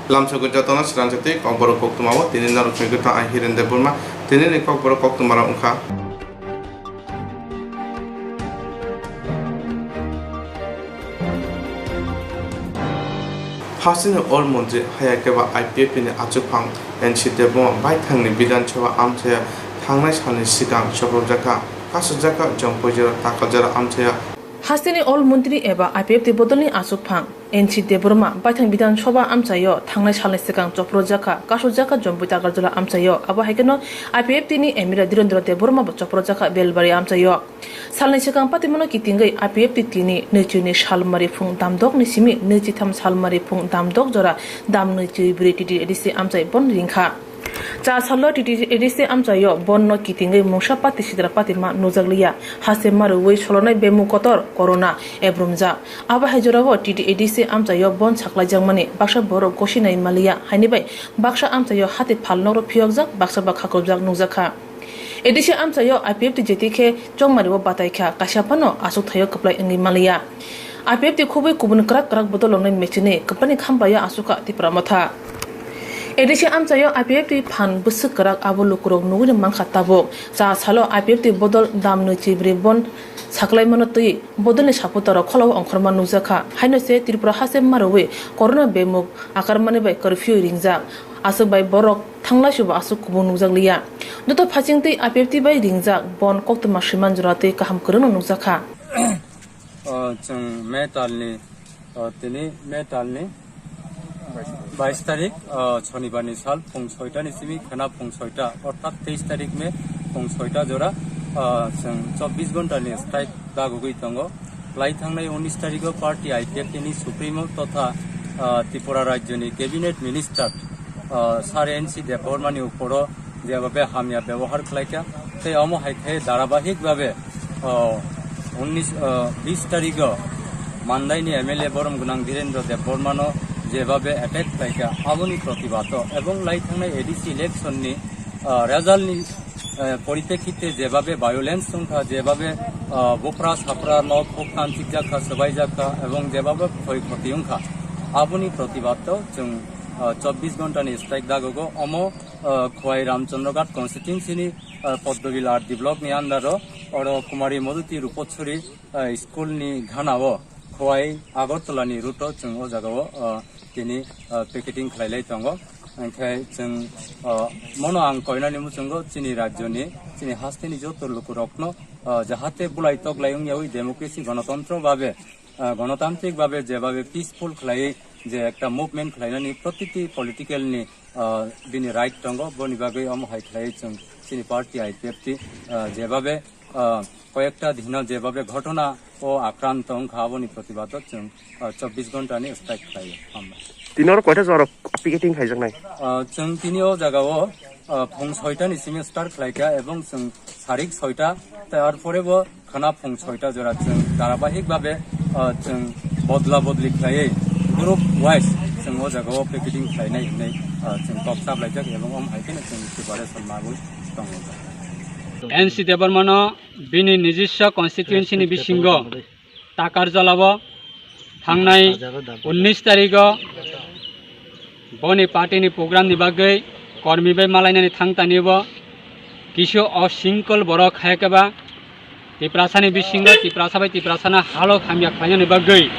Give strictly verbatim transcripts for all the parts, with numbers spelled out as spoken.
Lamsogwi jotono srangsa tei kokborok koktwmao tini norok chengwi tong ang Hiren Debbarma. Tinini kokborok koktwmarok wngkha. Hasteni Ol Montri haya khe ba I P F T ni achukphang N C Debbarma baithangni Bidhan Sabha amchaya thangnai salni swkang chopropjakha, kasukjakha Jompuijora Takarjora amchaya. Hasteni Ol Montri eba I P F T bodolni achukphang N C Debbarma baithang Bidhan Sabha amchaio thangnai salni swkang chopropjakha, kasukjakha Jompui Takarjora amchaio. Abo hai kheno I P F T ni M L A Dhirendra Debbarma bo chopropjakha Belbari amchaio. Salni swkang patimano kitingwi I P F T tini nwichini salmari phung damdokni simi nwichitham salmari phung damdok jora damnwi chwibri T T A D C amchai bon ringkha. Cha salo T T A D C amchaio bonno kitingwi mungsa pati sidra patima nukjakliya. Haste marwi solonai bemuk kotor corona ebrumjak. Abo hai jorao T T A D C amchaio bon saklaijakmani baksa borok gosinai maliya. Haini bai baksa amchaio hati phalnokro phiyokjak, baksa ba khakrupjak nukjakha. A D C amchaio I P F T jeti khe chongmario bataikha, kaisa phano aswk thaio kwplai wngwi maliya. I P F T khubui kubun kwrak kwrak bodol wngnai mechinwi kwplani khambaio aswkha Tipra Motha. A D C amchaio I P F T phan bwswk kwrak abo lukurok nugwino mankha tabuk. Cha salo I P F T bodol damnwi chibri bon saklaimano twi bodolni supporterrok kholao ongkhorma nukjakha. Haino se Tripura haste marwi corona bemuk akarmani bai curfew ringjak. Aswk bai borok thanglaisobo aswk kubun nukjakliya. Joto phachingtwi I P F T bai ringjak bon koktwma swiman jora twi kaham kwrwngno nukjakha. O, chwng May talni, o, tini May talni bais tarik, o, Shonibarni sal phung soitani simi khwna phung soita, orthat teis tarik May phung soita jora, o, chwng chobbish ghontani strike dagogwi tongo. Lai thangnai unis tarigo party I P F T ni Supremo totha, ah, Tripura Rajyoni Cabinet Minister, ah, Sir N C Debbarmani uporo jebhabe hamya bebohar khlaikha, tei omo hai khe dharabahik bhabe, ah, unis, ah, bis tarigo Mandaini M L A borom gwnang Dhirendra Debbarmano jebhabe attack khlaikha, aboni protibado ebong lai thangnai A D C election ni ah, result ni, eh, poripekhite jebhabe violence wngkha, jebhabe, ah, bupra sapra nok huk tanchikjakha, swbaijakha, ebong jebhabe khoi khoti wngkha, aboni protibado chwng, ah, chobbish ghontani strike dagogo. Omo, ah, Khowai Ramchandra Ghat constituency ni, ah, Poddobil R D block ni under o oro Kumari Modhuti Rupachori, ah, school ni gana o Khowai Agartala ni route o chwng o jaga o, ah, tini, ah, picketing khlai lai tongo. Hwnkhe chwng, ah, mono ang koinani muchungo chini rajyoni, chini hasteni joto lukurokno, ah, jahate bulai toklai wngyawi democracy gonotontro babe, ah, gonotantrik babe jebabe peaceful khlaiwi je ekta movement khlainani protiti political ni, ah, bini right tongo, boni bagwi omo hai khlaiwi chwng chini party I P F T, ah, jebabe, ah, koyekta dino jebabe ghotona o akranto wngkha, aboni protibado chwng, ah, chobbish ghontani strike khlaio. Hambai. Tini oro koita jora picketing khaijaknai? Ah, chwng tini o jagao, ah, phung soitani simi start khlaikha ebong chwng sarik soita, tarpore bo khwna phung soita jora chwng dharabahik babe, ah, chwng bodla bodli khlaiwi group wise chwng o jagao picketing khlainai hinwi, ah, chwng kok saplaijak ebong omo hai kheno chwng preparation manwi tongo. N C Debbarmano bini nijiswa constituency ni bisingo Takarjalao thangnai unnish tarigo boni party ni program ni bagwi kormi bai malainani thangtani bo kisu osingkol borok hai khe ba Tiprasani bisingo Tiprasa bai Tiprasano halok hamya khlainani bagwi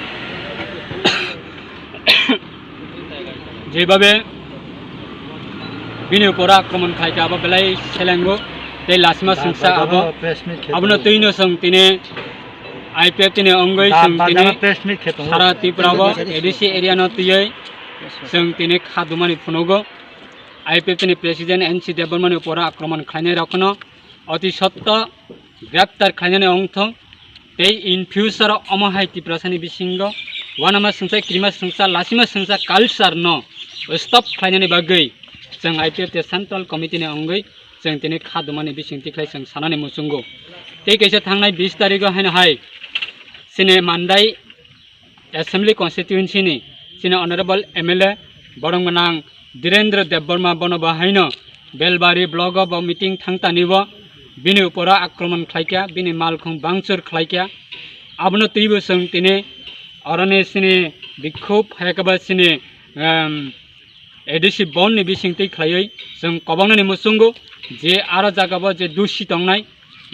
jebabe bini uporo akromon khlaikha, abo belai selengo tei lasima singsa abo. Abono twino chwng tini I P F T ni wngwi chwng tini sara Tripura o A D C area no twiwi chwng tini kha dumani phunugo. I P F T ni president N C Debbarmani uporo akromon khlainai rokno oti sotto greptar khlainani wngthong, tei in future o omo hai Tiprasani bisingo wanama singsa, kirima singsa, lasima singsa culture no stop khlainani bagwi chwng I P F T central committee ni wngwi chwng tini kha dumani bising tikhlai chwng sanani muchungo. Tei kaisa thangnai bis tarigo haino hai chini Mandai Assembly constituency ni chini honorable M L A borom gwnang Dhirendra Debbarma bono bo haino Belbari block o bo meeting thangtani bo bini uporo akromon khlaikha, bini malkhung bangchur khlaikha. Abono twibo chwng tini oroni chini bikhub hai khe ba chini, em, A D C bond ni bisingtwi khlaiwi chwng kwbangno ni muchungo je aro jaga bo je dushi tongnai,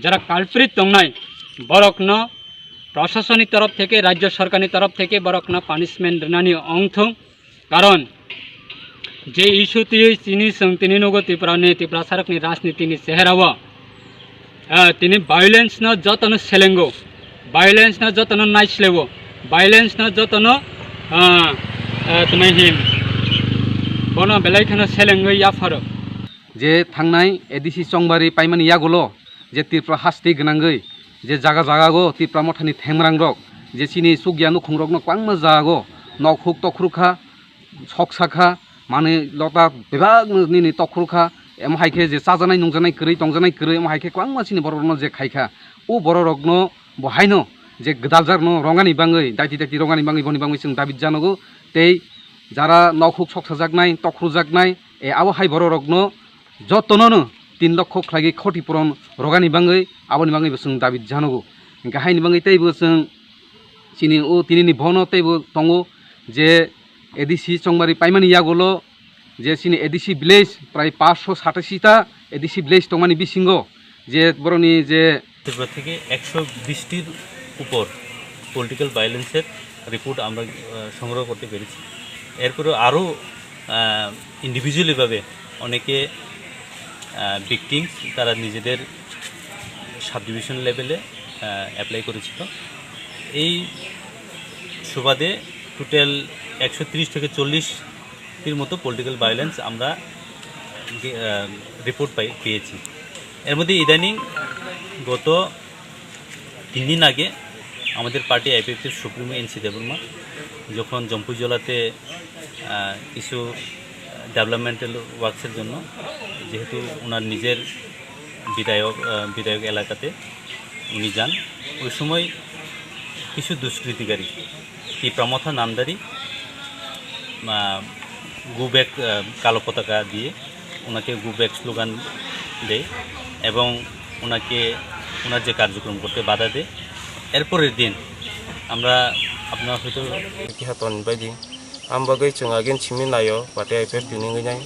jara culprit tongnai, borokno prasasoni torof theke, rajya sorkarni torof theke borokno punishment rwnani ongthung. Karon je issue twiwi chini chwng tini nugo Tripura ni, Tiprasarokni rajnitini chehera o, ah, tini violence no jotono selengo, violence no jotono naislego, violence no jotono, ah, ah, tini hin bono belai kheno selengwi yapharo. Je thangnai A D C chongbari paimani yagulo je Tripura hasti gwnangwi je jaga jagago Tipra mothani thengmrangrok je chini chukya nukhungrokno kwbangma jagao nok huk tokhru kha, sok sakha, manwi lota bebak nini tokhru kha, emo hai khe je chajaknai nungjaknai kwrwi, tongjaknai kwrwi, emo hai khe kwbangma chini bororokno je khai kha, o bororokno bo haino je gwdaljakno rongani bangwi, daiti daiti rongani bangwi, boni bangwi chwng dabi janogo. Tei jara nok huk sok sajaknai, tokhrujaknai, e abo hai bororokno jotonono tin lokho khlaigwi khoti puron rogani bangwi, aboni bangwi bo chwng dabi janogo. Hwnkhe haini bangwi teibo chwng chini o tinini bono teibo tongo je A D C chongbari paimani yagulo je chini A D C village prai paanch sho satashi ta A D C village tongmani bisingo je borokni je Tripura থেকে একশো বিশটির উপর পলিটিক্যাল ভায়োলেন্সের রিপোর্ট আমরা, আহ, সংগ্রহ করতে পেরেছি। এরপরেও আরও, আহ, ইন্ডিভিজুয়ালিভাবে অনেকে, আহ, ভিকটিমস তারা নিজেদের সাব ডিভিশন লেভেলে, আহ, অ্যাপ্লাই করেছিল। এই সুবাদে টোটাল একশো তিরিশ থেকে চল্লিশটির মতো পলিটিক্যাল ভায়োলেন্স আমরা, আহ, রিপোর্ট পাই, পেয়েছি। এর মধ্যে ইদানিং গত তিন দিন আগে আমাদের পার্টি আইপিএফটির সুপ্রিমো এনসি দেববর্মা যখন জম্পুইজলাতে, আহ, কিছু ডেভেলপমেন্টাল ওয়ার্কসের জন্য, যেহেতু ওনার নিজের বিধায়ক, আহ, বিধায়ক এলাকাতে উনি যান, ওই সময় কিছু দুষ্কৃতিকারী তিপ্রামথা নামধারী, আহ, গো ব্যাক, আহ, কালো পতাকা দিয়ে ওনাকে গো ব্যাক স্লোগান দেয় এবং ওনাকে, ওনার যে কার্যক্রম করতে বাধা দেয়। এরপরের দিন আমরা, আপনারা হয়তো Keha ton bai di. Ang bagwi chwng agin simi naio, pate I P F T ni wngwi nai.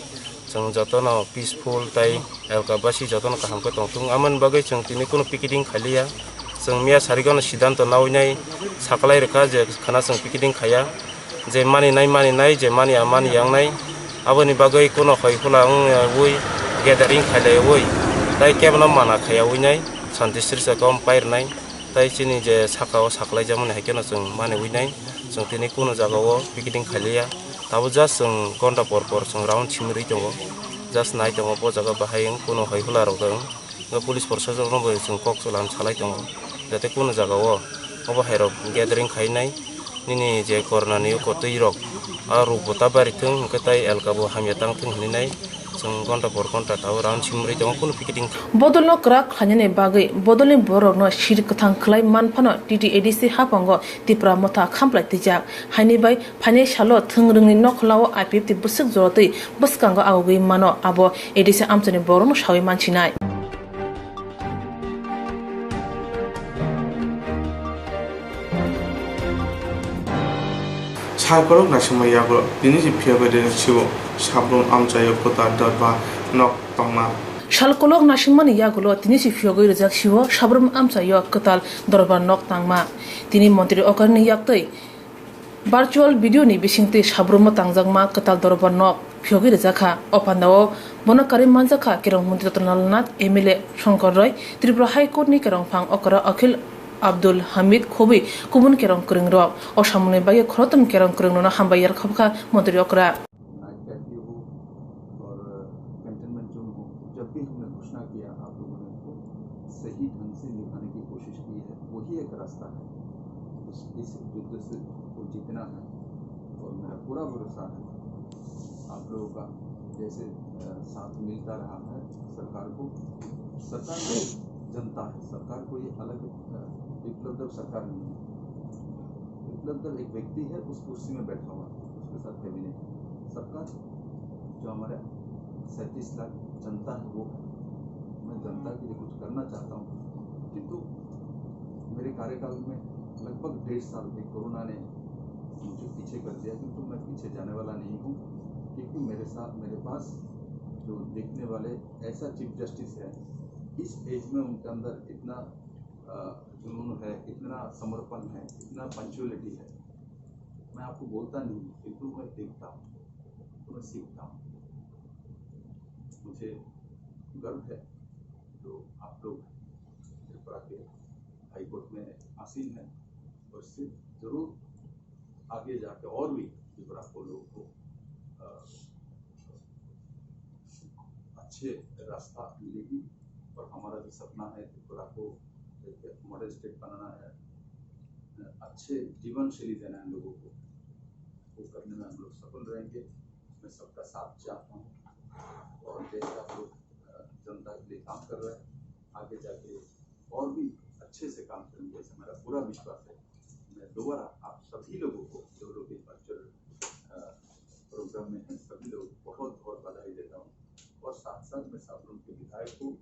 Chwng jotono peaceful tai elka basi jotono kaham khe tongthung. Amoni bagwi chwng tini kunu picketing khailiya. Chwng miya sarigano siddhanto nawi nai, saklai rwkha je khana chwng picketing khaiya. Je mani nai mani nai, je mani ya mani yang nai. Aboni bagwi kunu hoi hula wngwi gathering khailaiwi tai kebono mana khaiyawi nai, santi sirsa kom pai rwnai. Tai chini je saka o saklai jamani hai kheno chwng mani wi nai. Chwng tini kunu jaga o picketing khailiya. Tabuk just chwng gonta por por chwng round simi rwi tongo. Just nai tongo, bo jaga bahai wng kunu hoi hula rok wng. Bo police proshasok no bo chwng kok chwla salai tongo. Jate kunu jaga o obo hai rok gathering khai nai. Nini je corona ni kotwi rok a ruk bo ta bari thung, hwnkhe tai elka bo hamya tang thung hinwi nai. Chwng gonta por gonta tabuk round simi rwi tongo, kunu picketing. Bodolno kwrak khlainani bagwi bodolni bororokno sir kwthang khlai man phano T T A D C haphango Tipra Motha khamplai twijak. Haini bai phainai salo thwng rwngni nokholao I P F T bwswk jorotwi bwskango agogwi mano, abo A D C amchaini borokno sawi mansinai. Sal kolok naisingmani yagulo tini si phiyogwi rijak sibo Sabrum amchaio kwtal dorbar nok tongma. Sal kolok naisingmani yagulo tini si phiyogwi rijak sibo Sabrum amchaio kwtal dorbar nok tangma. Tini montri okarni yaktwi virtual video ni bisingtwi Sabrumo tangjakma kwtal dorbar nok phiyogwi rijakha. O pandao bono karwi manjakha Kerong Montri Ratan Lal Nath, M L A Shankar Roy, Tripura High Court ni Kerong Phang Okra Akhil Abdul Hamid khobwi kubun kerong kwrwng rok. O samungni bagwi khorotom kerong kwrwng rokno hambai yarkha bwkha montri okra. Night curfew हो और containment zone हो, जब भी हमने घोषणा किया आप लोगों ने उसको सही ढंग से निभाने की कोशिश की है, वही एक रास्ता है। उस, इस युद्ध से को जीतना है और मेरा पूरा भरोसा है आप लोगों का जैसे, अ, साथ मिलता रहा है सरकार को। सरकार तो जनता है, सरकार कोई अलग, अ, विप्लव देव सरकार नहीं है। विप्लव देव एक व्यक्ति है, उस कुर्सी में बैठा हुआ है, उसके साथ कैबिनेट है। सरकार जो हमारे सैंतीस लाख जनता है, वो है। मैं जनता के लिए कुछ करना चाहता हूँ, किंतु मेरे कार्यकाल में लगभग डेढ़ साल एक कोरोना ने मुझे पीछे कर दिया, किंतु मैं पीछे जाने वाला नहीं हूँ। कि मेरे साथ, मेरे पास जो देखने वाले ऐसा चीफ जस्टिस है, इस एज में उनके अंदर इतना, अ, जुनून है, इतना समर्पण है, इतना पंक्चुअलिटी है। मैं आपको बोलता नहीं, फिर भी मैं देखता हूँ, तो मैं सीखता हूँ। मुझे गर्व है जो आप लोग त्रिपुरा के हाई कोर्ट में आसीन हैं, और इससे जरूर आगे जाके और भी त्रिपुरा को लोगों को, अ, अच्छे रास्ता मिलेगी। और हमारा भी सपना है त्रिपुरा को एक मॉडल स्टेट बनाना है, अच्छे जीवन शैली देना है लोगों को, वो करने में हम लोग सफल रहेंगे। मैं सबका साथ चाहता हूँ और जैसे आप लोग, अ, जनता के लिए काम कर रहे हैं, आगे जाके और भी अच्छे से काम करेंगे, ऐसा मेरा पूरा विश्वास है। मैं दोबारा आप सभी लोगों को, जो लोग इस वर्चुअल, अ, प्रोग्राम में हैं, सभी लोगों को बहुत बहुत बधाई देता हूँ। और साथ साथ मैं साबरुम के विधायक को,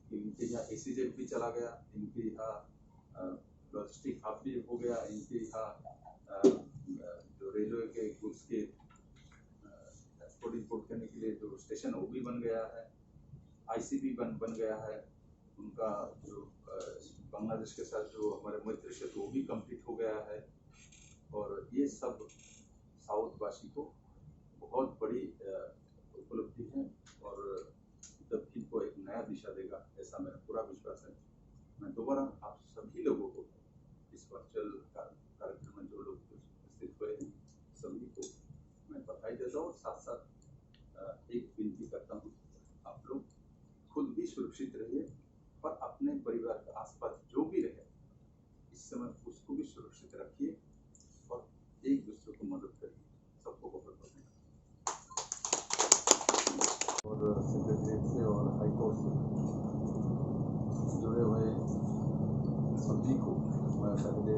कि इनके यहाँ एसीजेड भी चला गया, इनके यहाँ, अ, लॉजिस्टिक हब भी हो गया, इनके यहाँ, अ, अ, जो रेलवे के गुड्स के, अ, एक्सपोर्ट इंपोर्ट करने के लिए जो स्टेशन, वो भी बन गया है, आईसीबी बन, बन गया है, उनका जो, अ, बांग्लादेश के साथ जो हमारे मैत्री सेतु, वो भी कंप्लीट हो गया है। और ये सब साउथ वासी को बहुत बड़ी, अ, उपलब्धि है और दक्षिण को एक नया दिशा देगा, ऐसा मेरा पूरा विश्वास है। मैं दोबारा आप सभी लोगों को इस वर्चुअल का-, कार्यक्रम में जो लोग उपस्थित हुए हैं, सभी को मैं बधाई देता हूँ और साथ साथ, अ, एक विनती करता हूँ, आप लोग खुद भी सुरक्षित रहिए और अपने परिवार के आसपास जो भी रहे, इस समय उसको भी सुरक्षित रखिए और एक दूसरे को मदद करिए। सबको बहुत बहुत धन्यवाद। और सेक्रेटेरिएट से और हाई कोर्ट से जुड़े हुए सभी को मैं पहले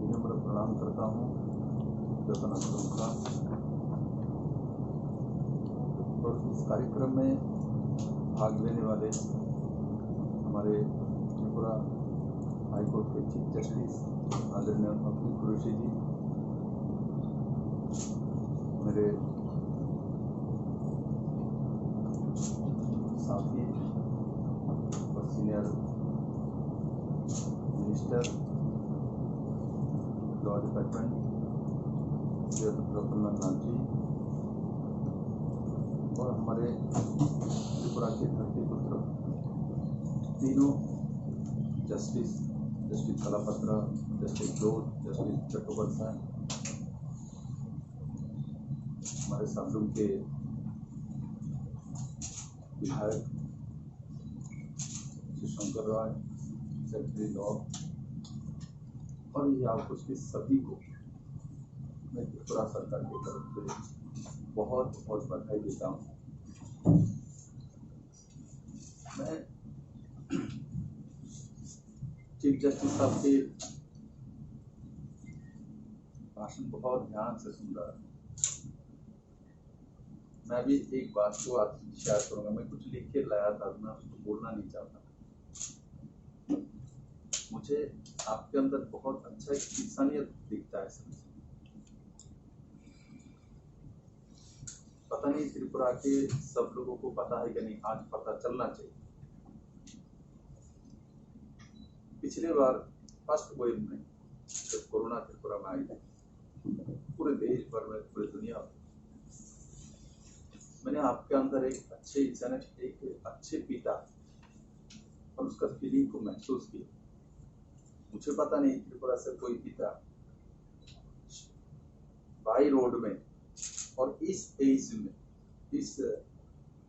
विनम्र प्रणाम करता हूँ, जतन श्रद्धा। और इस कार्यक्रम में भाग लेने वाले हमारे त्रिपुरा हाई कोर्ट के चीफ जस्टिस आदरणीय अतुल कुरैशी जी, मेरे साथी और सीनियर मिनिस्टर लॉ डिपार्टमेंट, रतन लाल नाथ जी, और हमारे त्रिपुरा के धरती पुत्र तीनों जस्टिस, जस्टिस कलापत्रा, जस्टिस जोत, जस्टिस चट्टोपाध्याय, हमारे साबरुम के विधायक श्री शंकर राय, सेक्रेटरी लॉ, और यहाँ उपस्थित सभी को मैं त्रिपुरा सरकार की तरफ से बहुत बहुत बधाई देता हूँ। मैं चीफ जस्टिस साहब के भाषण बहुत ध्यान से सुन रहा था। मैं भी एक बात को आपसे शेयर करूंगा। मैं कुछ लिख के लाया था, मैं उसको बोलना नहीं चाहता। मुझे आपके अंदर बहुत अच्छा एक इंसानियत दिखता है सर। पता नहीं त्रिपुरा के सब लोगों को पता है कि नहीं, आज पता चलना चाहिए। पिछले बार फर्स्ट वेव में जब कोरोना त्रिपुरा में आई थी, पूरे देश भर में, पूरी दुनिया में, मैंने आपके अंदर एक अच्छे इंसान, एक अच्छे पिता और उसका फीलिंग को महसूस किया। मुझे पता नहीं त्रिपुरा से कोई पिता बाई रोड में और इस एज में, इस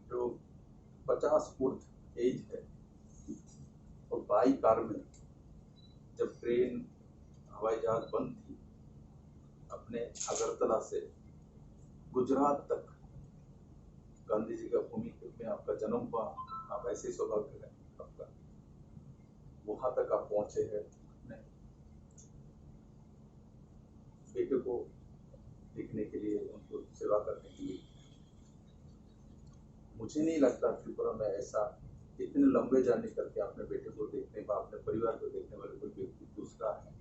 जो पचास ऊर्ध एज है, और बाई कार में, जब ट्रेन, हवाई जहाज बंद थी, अपने अगरतला से गुजरात तक गांधी जी का भूमि में आपका जन्म हुआ, आप ऐसे सौभाग्य है आपका, वहां तक आप पहुंचे हैं अपने बेटे को देखने के लिए, उनको सेवा करने के लिए। मुझे नहीं लगता त्रिपुरा में ऐसा इतने लंबे जर्नी करके अपने बेटे को देखने वा अपने परिवार को देखने वाले कोई व्यक्ति दूसरा है।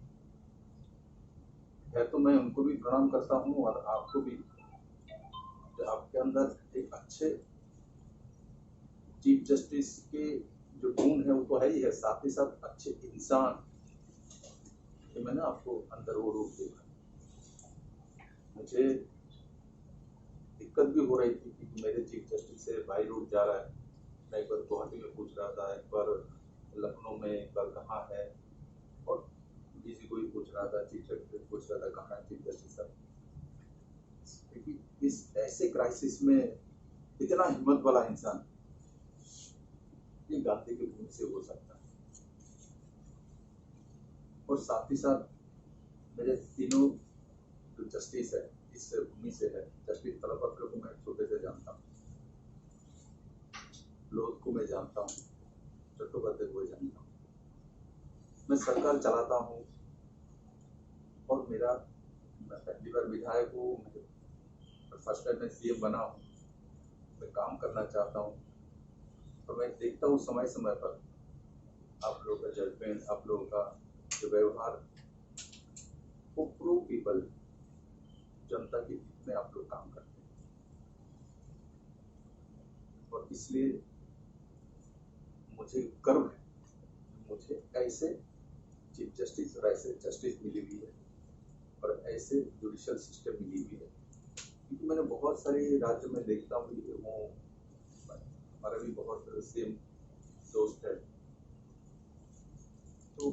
है तो मैं उनको भी प्रणाम करता हूँ और आपको भी आपके अंदर एक अच्छे चीफ जस्टिस के जो गुण है, वो तो है ही है, साथ ही साथ अच्छे इंसान, ये मैंने आपको अंदर वो रूप देखा। मुझे दिक्कत भी हो रही थी कि मेरे चीफ जस्टिस से बाई रोड जा रहा है। मैं एक बार गुवाहाटी में पूछ रहा था, एक बार लखनऊ में, एक बार कहाँ है, और डीसी को ही पूछ रहा था, चीफ सेक्रेटरी पूछ रहा था, कहाँ है चीफ जस्टिस साहब। क्योंकि इस ऐसे क्राइसिस में इतना हिम्मत वाला इंसान, ये गांधी की भूमि से हो सकता है। और साथ ही साथ मेरे तीनों जो जस्टिस है, इस भूमि से है। जस्टिस तलपत्र को मैं छोटे से जानता हूँ, लोध को मैं जानता हूँ, चट्टोपाध्याय को मैं जानता हूँ। मैं सरकार चलाता हूँ और मेरा, मैं पहली बार विधायक हूँ, फर्स्ट टाइम मैं सीएम बना हूँ, मैं काम करना चाहता हूँ। और मैं देखता हूँ समय समय पर आप लोगों का जजमेंट, आप लोगों का जो व्यवहार, वो प्रो पीपल, जनता के हित में आप लोग काम करते हैं। और इसलिए मुझे गर्व है, मुझे ऐसे चीफ जस्टिस और ऐसे जस्टिस मिली हुई है और ऐसे जुडिशल सिस्टम मिली हुई है। क्योंकि मैंने बहुत सारे राज्य में देखता हूँ कि वो, हमारा भी बहुत सेम दोस्त है, तो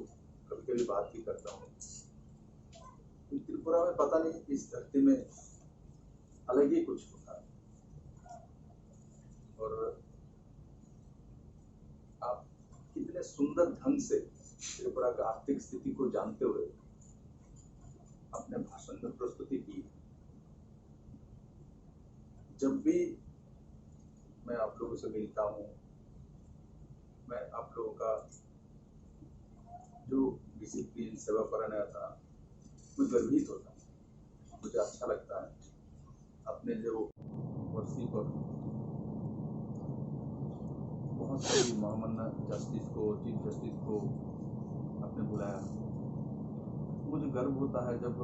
कभी कभी बात भी करता हूँ। त्रिपुरा में पता नहीं, इस धरती में अलग ही कुछ होता है। और आप कितने सुंदर ढंग से त्रिपुरा का आर्थिक स्थिति को जानते हुए अपने भाषण में प्रस्तुति की। जब भी मैं आप लोगों से मिलता हूँ, मैं आप लोगों का जो डिसिप्लिन सेवा परायण था, मैं गर्वित होता हूँ, मुझे अच्छा लगता है। अपने जो कुर्सी पर बहुत सारी महामान्य जस्टिस को, चीफ जस्टिस को आपने बुलाया। मुझे गर्व होता है जब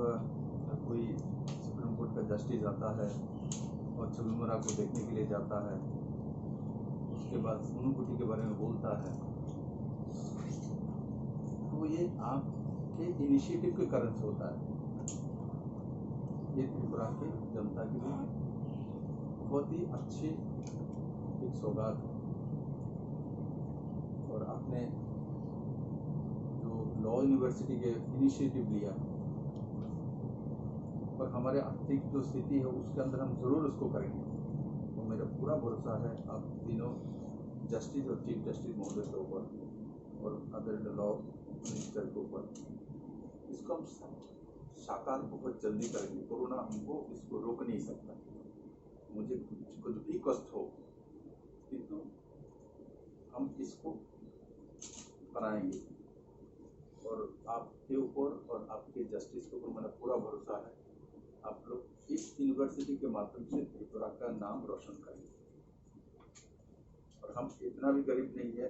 कोई सुप्रीम कोर्ट का जस्टिस आता है और छवि मोरा को देखने के लिए जाता है, उसके बाद सोनू कुटी के बारे में बोलता है, तो ये आपके इनिशिएटिव के कारण से होता है। ये त्रिपुरा की जनता के लिए बहुत ही अच्छी एक सौगात है। और आपने जो लॉ यूनिवर्सिटी के इनिशिएटिव लिया और हमारे आर्थिक जो स्थिति है, उसके अंदर हम जरूर उसको करेंगे। और मेरा पूरा भरोसा है आप तीनों जस्टिस और चीफ जस्टिस महोदय के ऊपर और आदरणीय लॉ मिनिस्टर के ऊपर। इसको हम साकार बहुत जल्दी करेंगे। कोरोना हमको इसको रोक नहीं सकता। मुझे कुछ, कुछ भी कष्ट हो, किंतु हम इसको बनाएंगे। और आपके ऊपर और आपके जस्टिस के ऊपर मेरा पूरा भरोसा है। आप लोग इस यूनिवर्सिटी के माध्यम से त्रिपुरा का नाम रोशन करेंगे। और हम इतना भी गरीब नहीं है।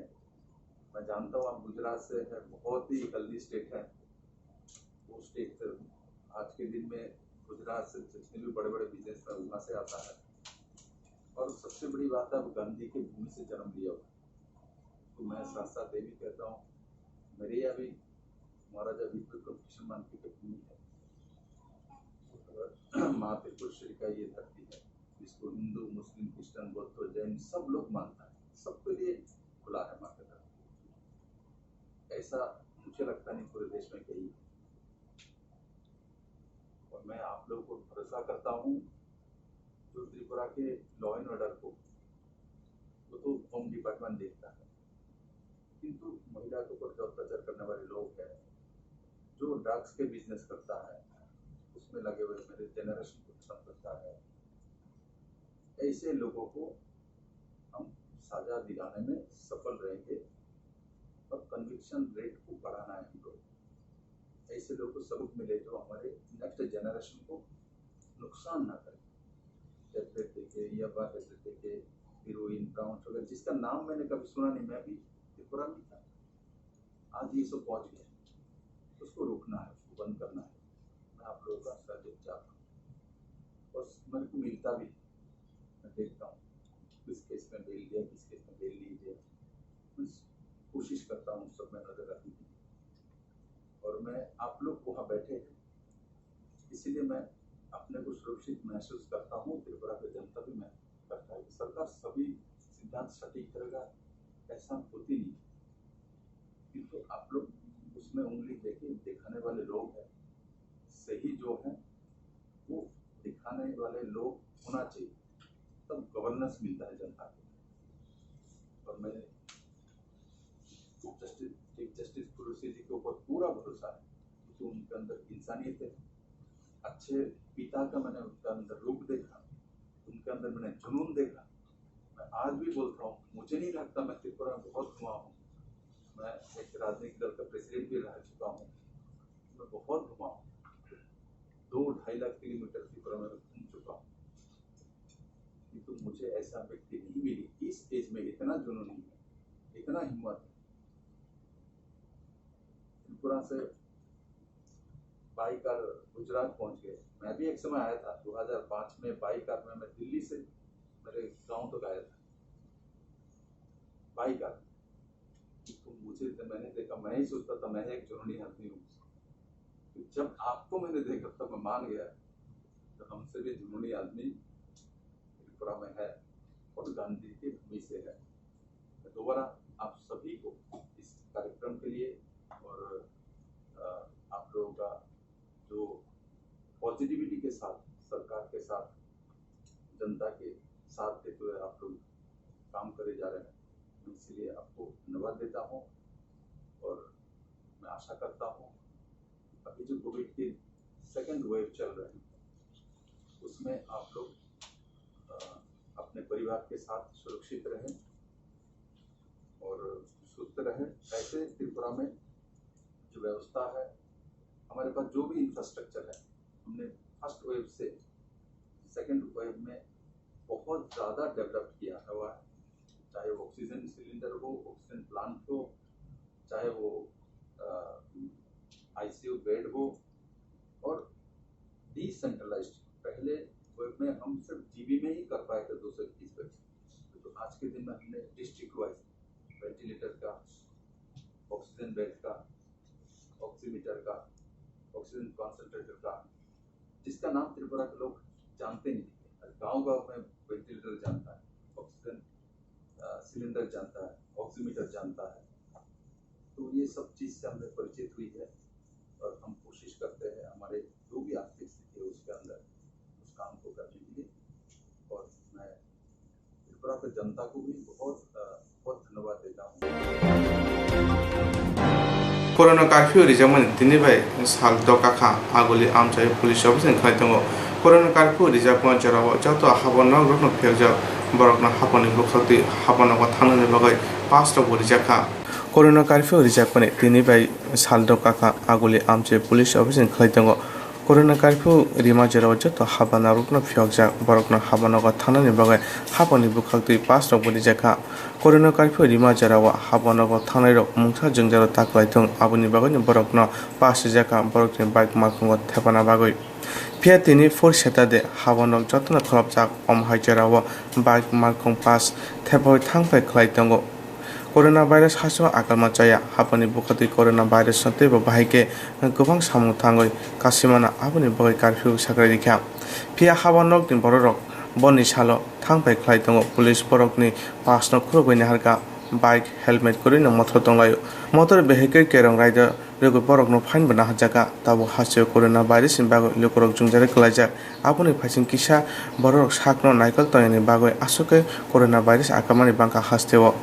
मैं जानता हूँ आप गुजरात से हैं, बहुत ही हेल्दी स्टेट है वो स्टेट। आज के दिन में गुजरात से जितने भी बड़े बड़े बिजनेसमैन वहाँ से आता है। और सबसे बड़ी बात है, आप गांधी की भूमि से जन्म लिया हुआ। तो मैं साथ साथ ये भी कहता हूँ, मेरे यहाँ भी महाराजा वीर विक्रम कृष्ण मान की भूमि है। माँ त्रिपुरेश्वरी का ये धरती है, जिसको हिंदू, मुस्लिम, क्रिश्चियन, बौद्ध, जैन सब लोग मानता है, सबके लिए खुला है माँ का धरती। ऐसा मुझे लगता नहीं पूरे देश में कहीं। और मैं आप लोगों को भरोसा करता हूँ, जो त्रिपुरा के लॉ एंड ऑर्डर को, वो तो होम डिपार्टमेंट देखता है, किंतु महिला के ऊपर जो अत्याचार करने वाले लोग हैं, जो ड्रग्स के बिजनेस करता है, उसमें लगे हुए मेरे जनरेशन को खत्म करता है, ऐसे लोगों को हम सजा दिलाने में सफल रहेंगे। और कन्विक्शन रेट को बढ़ाना है हमको। ऐसे लोगों को सबक मिले जो हमारे नेक्स्ट जनरेशन को नुकसान ना करे। टैबलेट देके या बार टैबलेट देके, हीरोइन, ब्राउन शुगर, जिसका नाम मैंने कभी सुना नहीं, मैं भी त्रिपुरा में था, आज ये सब पहुंच गया। उसको रोकना है, उसको बंद करना है। मैं आप लोगों का सहयोग चाहता हूँ और मेरे को मिलता भी है। देखता हूँ, किस केस में बेल दिया, किस केस में बेल नहीं दिया। मैं कोशिश करता हूँ उस सब में नजर रखने की। और मैं आप लोग वहाँ बैठे हैं, इसीलिए मैं अपने को सुरक्षित महसूस करता हूँ, त्रिपुरा की जनता भी महसूस करता है कि सरकार सभी सिद्धांत सटीक करेगा, ऐसा होती नहीं। किंतु आप लोग उसमें उंगली देखिए, दिखाने वाले लोग हैं, सही जो है वो दिखाने वाले लोग होना चाहिए, तब गवर्नेंस मिलता है जनता को। और मैं chief justice, chief justice Qureshi ji के ऊपर पूरा भरोसा है, क्योंकि उनके अंदर इंसानियत है। अच्छे पिता का मैंने उनके अंदर रूप देखा, उनके अंदर मैंने जुनून देखा। मैं आज भी बोलता हूँ, मुझे नहीं लगता, मैं त्रिपुरा में बहुत घुमा हूँ, मैं एक राजनीतिक दल का प्रेसिडेंट भी रह चुका हूँ, मैं बहुत घुमा हूँ, दो ढाई लाख किलोमीटर त्रिपुरा में घूम चुका हूँ, किंतु मुझे ऐसा व्यक्ति नहीं मिली इस एज में, इतना जुनूनी है, इतना हिम्मत है। त्रिपुरा से बाई कार गुजरात पहुंच गए। मैं भी एक समय आया था, दो हज़ार पाँच में बाई कार में मैं दिल्ली से मेरे गांव तक आया था, बाई कार। तो मुझे, तो मैंने देखा, मैं ही सोचता था मैं एक जुनूनी आदमी हूँ। तो जब आपको मैंने देखा, तब मैं मान गया, तो हमसे भी जुनूनी आदमी त्रिपुरा में है और गांधी की भूमि से है। मैं दोबारा आप सभी को इस कार्यक्रम के लिए और, अ, आप लोगों का जो पॉजिटिविटी के साथ, सरकार के साथ, जनता के साथ देते हुए आप लोग काम करे जा रहे हैं, मैं इसलिए आपको धन्यवाद देता हूँ। और मैं आशा करता हूँ, अभी जो कोविड की सेकंड वेव चल रही है, उसमें आप लोग, अ, अपने परिवार के साथ सुरक्षित रहें और स्वस्थ रहें। ऐसे त्रिपुरा में जो व्यवस्था है, हमारे पास जो भी इंफ्रास्ट्रक्चर है, हमने फर्स्ट वेव से सेकंड वेव में बहुत ज़्यादा डेवलप किया हुआ है, चाहे वो ऑक्सीजन सिलेंडर हो, ऑक्सीजन प्लांट हो, चाहे वो, अ, आईसीयू बेड हो, और डिसेंट्रलाइज्ड। पहले वेव में हम सिर्फ जीबी में ही कर पाए थे दो सौ इक्कीस बेड, तो आज के दिन में हमने डिस्ट्रिक्ट वाइज वेंटिलेटर का, ऑक्सीजन बेड का, ऑक्सीमीटर का, ऑक्सीजन कॉन्सेंट्रेटर का, जिसका नाम त्रिपुरा के लोग जानते नहीं थे। आज गांव गांव में वेंटिलेटर जानता है, ऑक्सीजन, अ, सिलेंडर जानता है, ऑक्सीमीटर जानता है। तो ये सब चीज़ से हमें परिचित हुई है और हम कोशिश करते हैं हमारे जो भी आर्थिक स्थिति है उसके अंदर उस काम को करने के लिए। और मैं त्रिपुरा के जनता को भी बहुत, अ, बहुत धन्यवाद देता हूँ। Corona curfew rijakmani tini bai sal dokakha, aguli amchai police office ni khlai tongo. Corona curfew rijakma jorao joto habo nok rokno phiyokjak borokno haboni bwkhak twi habo nogo thangnani bagwi pass rokbo rijakha. Corona curfew rijakmani tini bai sal dokakha, aguli amchai police office ni khlai tongo. Corona curfew rima jorao joto haba norokno phiyokjak, borokno haba nogo thangnani bagwi haboni bwkhak twi pass rokbo rijakha. Corona curfew rima jorao haba nogo thangnairok mungsa jwngjalo ta kwlai thung, aboni bagwino borokno pass rijakha, borokni bike markhongo thepana bagwi. Phiya tini fourth Saturday, haba nok jotono kholopjak, omo hai jorao bike markhong pass thepawi thangphai khlai tongo. Corona virus haso akalma chaya, haboni bwkhak twi corona virus no teibo bahai khe kwbang samung thangwi kasimano, aboni bagwi curfew sakrai rikha. Phiya haba nokni bororok boni salo thangphai khlai tongo, police borokni pass no khurubui naharkha, bike, helmet kwrwino mothor tonglaio. Motor vehicle kerong rider rwgwi borokno fine bo naharjakha. Tabuk hasteo corona virus ni bagwi lukurok jwngjari kwlaijak. Aboni phaising kisa bororok sakno naikol tongnani bagwi aswk khe corona virus akamani bangkha hasteo.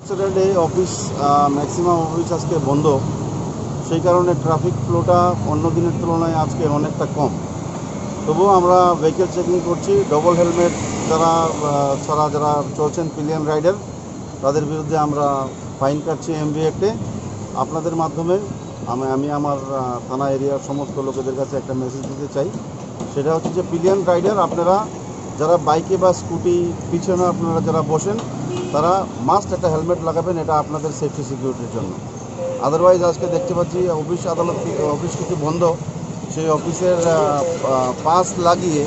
Saturday office, আহ, maximum office আজকে বন্ধ, সেই কারণে ট্রাফিক ফ্লোটা অন্য দিনের তুলনায় আজকে অনেকটা কম। তবুও আমরা ভেহিকেল চেকিং করছি। ডবল হেলমেট যারা, আহ, ছাড়া যারা চলছেন, পিলিয়ন রাইডার, তাদের বিরুদ্ধে আমরা ফাইন কাটছি এমভি অ্যাক্টে। আপনাদের মাধ্যমে আমি, আমি আমার, আহ, থানা এরিয়ার সমস্ত লোকেদের কাছে একটা মেসেজ দিতে চাই। সেটা হচ্ছে যে পিলিয়ন রাইডার, আপনারা যারা বাইকে বা স্কুটি পিছনে আপনারা যারা বসেন, তারা মাস্ট একটা হেলমেট লাগাবেন, এটা আপনাদের সেফটি সিকিউরিটির জন্য। আদারওয়াইজ আজকে দেখতে পাচ্ছি অফিস আদালত কি-, অফিস কিছু বন্ধ, সেই অফিসের, আহ, আহ, পাস লাগিয়ে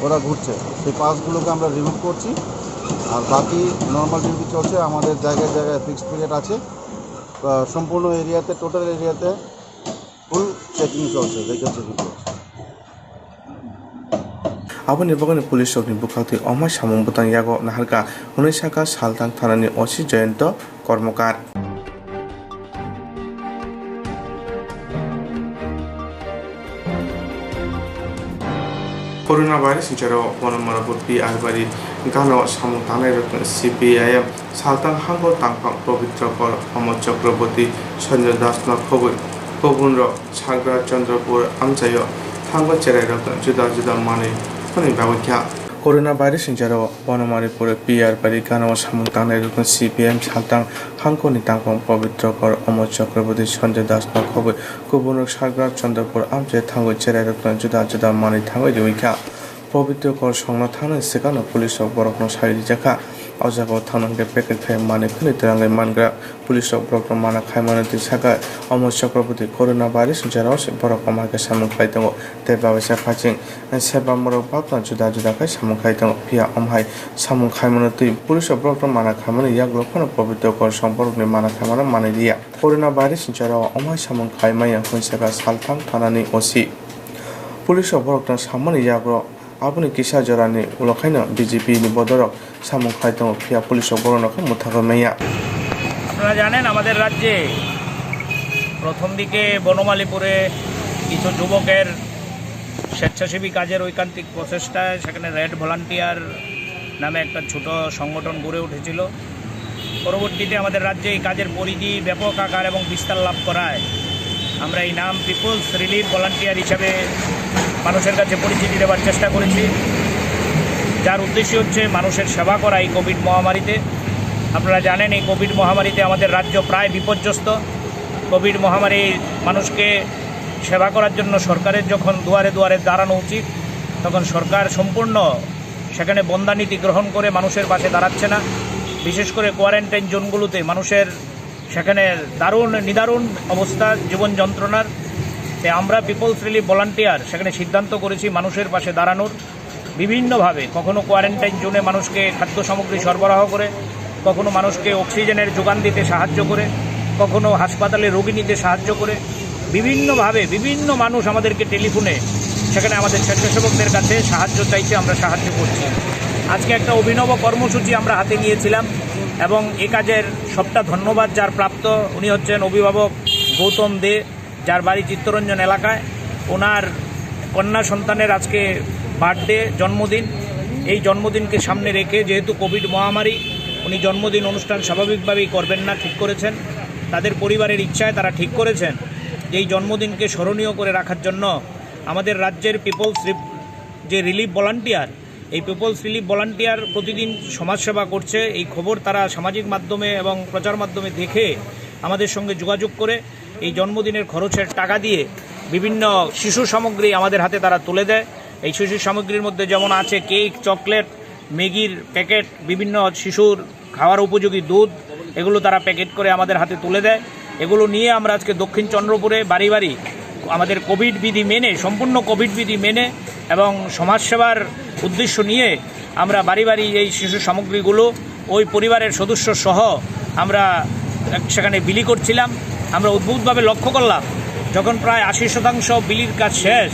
ওরা ঘুরছে। সেই পাসগুলোকে আমরা রিমুভ করছি। আর বাকি নর্মাল ডিউটি চলছে, আমাদের জায়গায় জায়গায় ফিক্সড পিরিয়ড আছে। আহ, সম্পূর্ণ এরিয়াতে, টোটাল এরিয়াতে ফুল চেকিং চলছে, ভেহিকেল চেকিং চলছে। Aboni bagwi police rokni bwkhaktwi omai samung bwtang yago naharkha hwnwi sakha Salthang thanani O C Jayanta Kormokar. Corona virus ni jora Bonomaripur P R Bari gana o samung tangnai rokno C P I M Salthang hangko tangphang Pabitra Kor, Amar Chakraborty, Sanjay Das no khobwi kubunrok Sagra Chandrapur amchaio thango cherairokno juda juda manwi hwnwi babikha. Corona virus ni jora Bonomaripur P R Bari gana o samung tangnai rokno C P I M Salthang hangko ni tangphang Pabitra Kor, Amar Chakraborty, Sanjay Das no khobwi kubunrok Sagra Chandrapur amchaio thango cherairokno juda juda manwi thangwi riwikha. Pabitra Kor songno thangna swkangno police rok borokno sai rijakha. O jaga o thangna hwnkhe packet khai manwi khwnwi twrangwi mangra. Police rok borokno mana khaimano twi sakha, Amar Chakraborty corona virus ni jora o se borok omo hai khe samung khlai tongo tei babaisa phaiching sebamorok bakno juda juda khai samung khlai tongo. Phiya omo hai samung khaimano twi police rok borokno mana khaimani yagulo phano Pabitra Kor song borokni mana khaimano manwi liya. Corona virus ni jora o omo hai samung khai maya hwnwi sakha Salthang thanani O C. Police rok borokno samani yagulo Aboni kisa jorani ulo khaino B J P ni bodorok samung khai tongo, phiya police rok borokno khe mwthagwi manya. আপনারা জানেন, আমাদের রাজ্যে প্রথম দিকে বনমালীপুরে কিছু যুবকের স্বেচ্ছাসেবী কাজের ঐকান্তিক প্রচেষ্টায় সেখানে রেড ভলান্টিয়ার নামে একটা ছোট সংগঠন গড়ে উঠেছিল। পরবর্তীতে আমাদের রাজ্যে এই কাজের পরিধি ব্যাপক আকার এবং বিস্তার লাভ করায় আমরা এই নাম পিপলস রিলিফ ভলান্টিয়ার হিসাবে মানুষের কাছে পরিচিতি দেওয়ার চেষ্টা করেছি, যার উদ্দেশ্য হচ্ছে মানুষের সেবা করা এই কোভিড মহামারীতে। আপনারা জানেন, এই কোভিড মহামারীতে আমাদের রাজ্য প্রায় বিপর্যস্ত। কোভিড মহামারী মানুষকে সেবা করার জন্য সরকারের যখন দুয়ারে দুয়ারে দাঁড়ানো উচিত, তখন সরকার সম্পূর্ণ সেখানে বন্দানীতি গ্রহণ করে মানুষের পাশে দাঁড়াচ্ছে না। বিশেষ করে কোয়ারেন্টাইন জোনগুলোতে মানুষের সেখানে দারুণ নিদারুণ অবস্থা, জীবন যন্ত্রণার। তাই আমরা পিপলস রিলিফ ভলান্টিয়ার সেখানে সিদ্ধান্ত করেছি মানুষের পাশে দাঁড়ানোর। বিভিন্নভাবে কখনো কোয়ারেন্টাইন জোনে মানুষকে খাদ্য সামগ্রী সরবরাহ করে, কখনো মানুষকে অক্সিজেনের যোগান দিতে সাহায্য করে, কখনো হাসপাতালে রোগী নিতে সাহায্য করে। বিভিন্নভাবে বিভিন্ন মানুষ আমাদেরকে টেলিফোনে সেখানে আমাদের স্বেচ্ছাসেবকদের কাছে সাহায্য চাইছে, আমরা সাহায্য করছি। আজকে একটা অভিনব কর্মসূচি আমরা হাতে নিয়েছিলাম এবং এ কাজের সবটা ধন্যবাদ যার প্রাপ্ত, উনি হচ্ছেন অভিভাবক গৌতম দে, যার বাড়ি চিত্তরঞ্জন এলাকায়। ওনার কন্যা সন্তানের আজকে বার্থডে, জন্মদিন। এই জন্মদিনকে সামনে রেখে, যেহেতু কোভিড মহামারী, উনি জন্মদিন অনুষ্ঠান স্বাভাবিকভাবেই করবেন না, ঠিক করেছেন। তাদের পরিবারের ইচ্ছায় তারা ঠিক করেছেন যে এই জন্মদিনকে স্মরণীয় করে রাখার জন্য আমাদের রাজ্যের পিপলস রিপ-, যে রিলিফ ভলান্টিয়ার, এই পিপলস রিলিফ ভলান্টিয়ার প্রতিদিন সমাজসেবা করছে। এই খবর তারা সামাজিক মাধ্যমে এবং প্রচার মাধ্যমে দেখে আমাদের সঙ্গে যোগাযোগ করে এই জন্মদিনের খরচের টাকা দিয়ে বিভিন্ন শিশু সামগ্রী আমাদের হাতে তারা তুলে দেয়। এই শিশু সামগ্রীর মধ্যে যেমন আছে কেক, চকলেট, ম্যাগির প্যাকেট, বিভিন্ন শিশুর খাওয়ার উপযোগী দুধ, এগুলো তারা প্যাকেট করে আমাদের হাতে তুলে দেয়। এগুলো নিয়ে আমরা আজকে দক্ষিণ চন্দ্রপুরে বাড়ি বাড়ি আমাদের কোভিড বিধি মেনে, সম্পূর্ণ কোভিড বিধি মেনে এবং সমাজসেবার উদ্দেশ্য নিয়ে আমরা বাড়ি বাড়ি এই শিশু সামগ্রীগুলো ওই পরিবারের সদস্য সহ আমরা সেখানে বিলি করছিলাম। আমরা অদ্ভুতভাবে লক্ষ্য করলাম, যখন প্রায় আশি শতাংশ বিলির কাজ শেষ,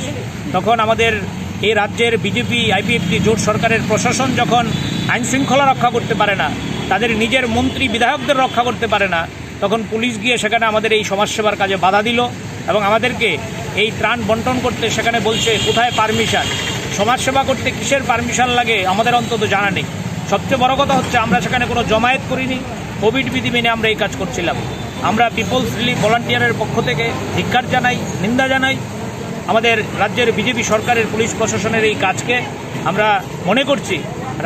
তখন আমাদের এই রাজ্যের বিজেপি আইপিএফটি জোট সরকারের প্রশাসন যখন আইন শৃঙ্খলা রক্ষা করতে পারে না, তাদের নিজের মন্ত্রী বিধায়কদের রক্ষা করতে পারে না, তখন পুলিশ গিয়ে সেখানে আমাদের এই সমাজসেবার কাজে বাধা দিল এবং আমাদেরকে এই ত্রাণ বন্টন করতে সেখানে বলছে, "কোথায় পারমিশন? সমাজসেবা করতে কিসের পারমিশন লাগে আমাদের অন্তত জানা নেই।" সবচেয়ে বড় কথা হচ্ছে, আমরা সেখানে কোনো জমায়েত করিনি, কোভিড বিধি মেনে আমরা এই কাজ করছিলাম। আমরা পিপলস রিলিফ ভলান্টিয়ারের পক্ষ থেকে ধিক্কার জানাই, নিন্দা জানাই। আমাদের রাজ্যের বিজেপি সরকারের পুলিশ প্রশাসনের এই কাজকে আমরা মনে করছি,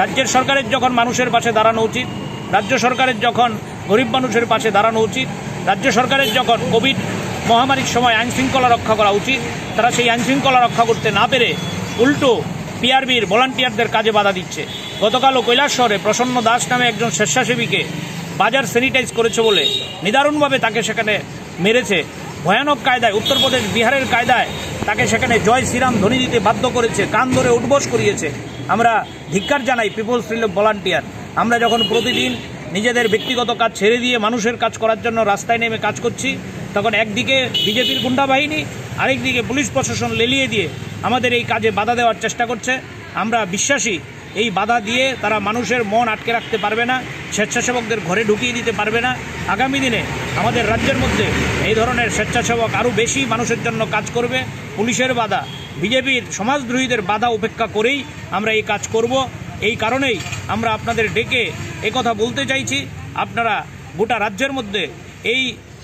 রাজ্যের সরকারের যখন মানুষের পাশে দাঁড়ানো উচিত, রাজ্য সরকারের যখন গরিব মানুষের পাশে দাঁড়ানো উচিত, রাজ্য সরকারের যখন কোভিড মহামারীর সময় আইন শৃঙ্খলা রক্ষা করা উচিত, তারা সেই আইন শৃঙ্খলা রক্ষা করতে না পেরে উল্টো পিআরবির ভলান্টিয়ারদের কাজে বাধা দিচ্ছে। গতকালও কৈলাসহরে প্রসন্ন দাস নামে একজন স্বেচ্ছাসেবীকে বাজার স্যানিটাইজ করেছে বলে নিদারুণভাবে তাকে সেখানে মেরেছে। ভয়ানক কায়দায়, উত্তরপ্রদেশ, বিহারের কায়দায় তাকে সেখানে জয় শ্রীরাম ধ্বনি দিতে বাধ্য করেছে, কান ধরে উঠবোস করিয়েছে। আমরা ধিক্কার জানাই পিপলস রিলিফ ভলান্টিয়ার। আমরা যখন প্রতিদিন নিজেদের ব্যক্তিগত কাজ ছেড়ে দিয়ে মানুষের কাজ করার জন্য রাস্তায় নেমে কাজ করছি, তখন একদিকে বিজেপির গুন্ডা বাহিনী, আরেকদিকে পুলিশ প্রশাসন লেলিয়ে দিয়ে আমাদের এই কাজে বাধা দেওয়ার চেষ্টা করছে। আমরা বিশ্বাসী, এই বাধা দিয়ে তারা মানুষের মন আটকে রাখতে পারবে না, স্বেচ্ছাসেবকদের ঘরে ঢুকিয়ে দিতে পারবে না। আগামী দিনে আমাদের রাজ্যের মধ্যে এই ধরনের স্বেচ্ছাসেবক আরও বেশি মানুষের জন্য কাজ করবে। পুলিশের বাধা, বিজেপির সমাজদ্রোহীদের বাধা উপেক্ষা করেই আমরা এই কাজ করব। এই কারণেই আমরা আপনাদের ডেকে একথা বলতে চাইছি, আপনারা গোটা রাজ্যের মধ্যে এই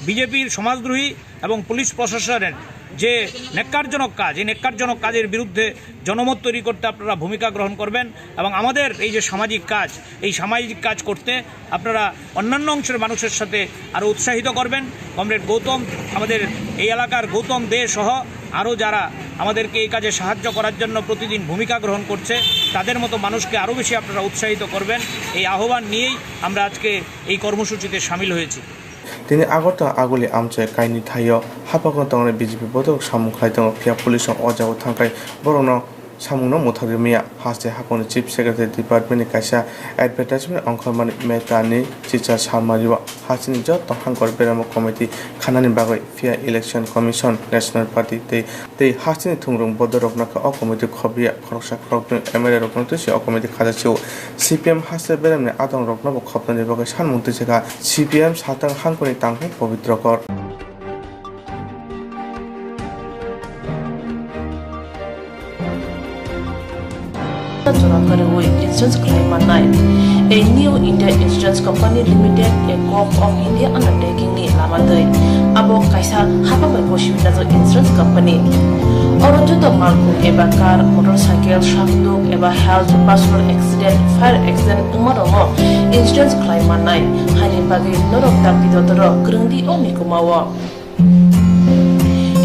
বিজেপির সমাজদ্রোহী এবং পুলিশ প্রশাসনের যে ন্যাক্কারজনক কাজ, এই ন্যাক্কারজনক কাজের বিরুদ্ধে জনমত তৈরি করতে আপনারা ভূমিকা গ্রহণ করবেন এবং আমাদের এই যে সামাজিক কাজ, এই সামাজিক কাজ করতে আপনারা অন্যান্য অংশের মানুষের সাথে আরও উৎসাহিত করবেন। কমরেড গৌতম, আমাদের এই এলাকার গৌতম দে সহ আরও যারা আমাদেরকে এই কাজে সাহায্য করার জন্য প্রতিদিন ভূমিকা গ্রহণ করছে, তাদের মতো মানুষকে আরও বেশি আপনারা উৎসাহিত করবেন। এই আহ্বান নিয়েই আমরা আজকে এই কর্মসূচিতে সামিল হয়েছি। Tini Agartala Aguli amchai kainwi thaio hapakno tongnai B J P bodolrok samung khlai tongo, phiya police rok o jagao thangkhai borokno samungno mwthagwi manya. Haste haphangni Chief Secretary Department ni kaisa advertisement ongkhormani Meta ni chicha salmario hasteni joto hangkor beramo committee khanani bagwi, phiya Election Commission, National Party tei tei hasteni thungrung bodolrokno khe o committee khobwi ya. Khoroksa khoroknwi M L A rokno twi se o committee khajak se o. C P M haste beremni adongrokno bo khopnani bagwi sanmung twi se kha. C P M satang hangkoni tangkhung Pobitro Kor. Jora kwrwi insurance khlai mannai. A New India Insurance Company Limited, a Gov of India undertaking ni lama twi. Abo kaisa hapang bai bosi wngjak insurance company. Oro joto malkhung eba car, motorcycle, sakduk eba health, personal accident, fire accident wngma rokno insurance khlai mannai. Haini bagwi norok dakti dotoro kwrwngdi o mikuma o.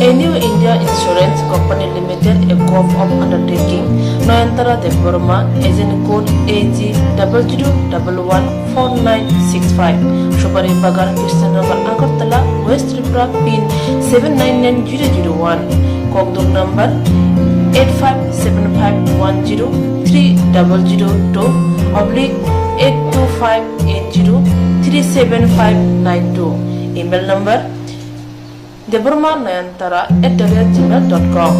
A New India Insurance Company Limited, a Gov of Undertaking, Nayantara Debbarma, agent code A G double zero double one four nine six five, Subari Bagan, Krishnanagar, Agartala, West Tripura, pin seven nine nine zero zero one, Kokdum number eight five seven five one zero three double zero two oblique eight two five eight zero three seven five nine two, email number Debbarma Nayantara at the rate gmail dot com.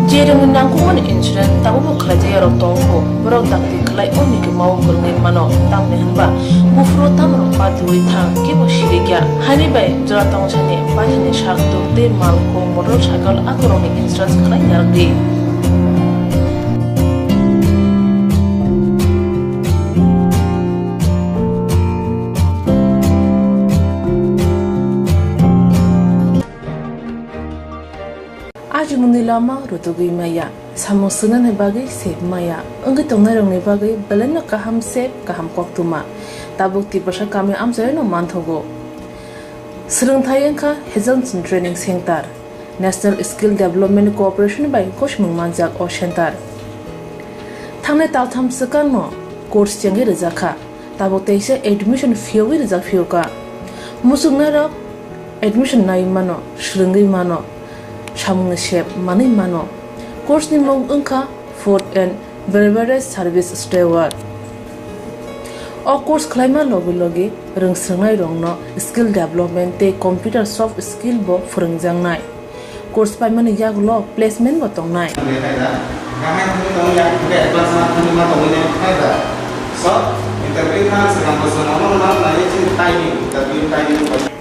Je rwngni nangkukmani insurance tabukbo khlaijak yarok tongkho, borok dakti khlai o mikuma o kwrwngwi mano, tamni hwnba buphuru tamrok patiwi thang kebo sirikya. Haini bai jora tongsani paithani sak tuk tei malkhung motorcycle akhorokni insurance khlai narwkdi. Ajimungni lama rutugwi maya, samung swngnani bagwi sep maya, wngwi tongnairokni bagwi belaino kaham sep, kaham koktwma. Tabuk Tiprasa kami amchaino manthogo. Swrwngthai wngkha Hazelson Training Center. National Skill Development Corporation bai gosimung manjak o center. Thangnai taltham swkangno course chengwi rwjakha, tabuk teisa admission phiyogwi rwjak phiyokha. Muchungnairok admission naiwi mano, swrwngwi mano, samungni sep manwi mano. Course ni mung wngkha Food and Beverage Service Steward. O course khlaima logi logi rwngswrwngnairokno skill development tei computer soft skill bo phwrwngjaknai. Course paimani yagulo placement bo tongnai.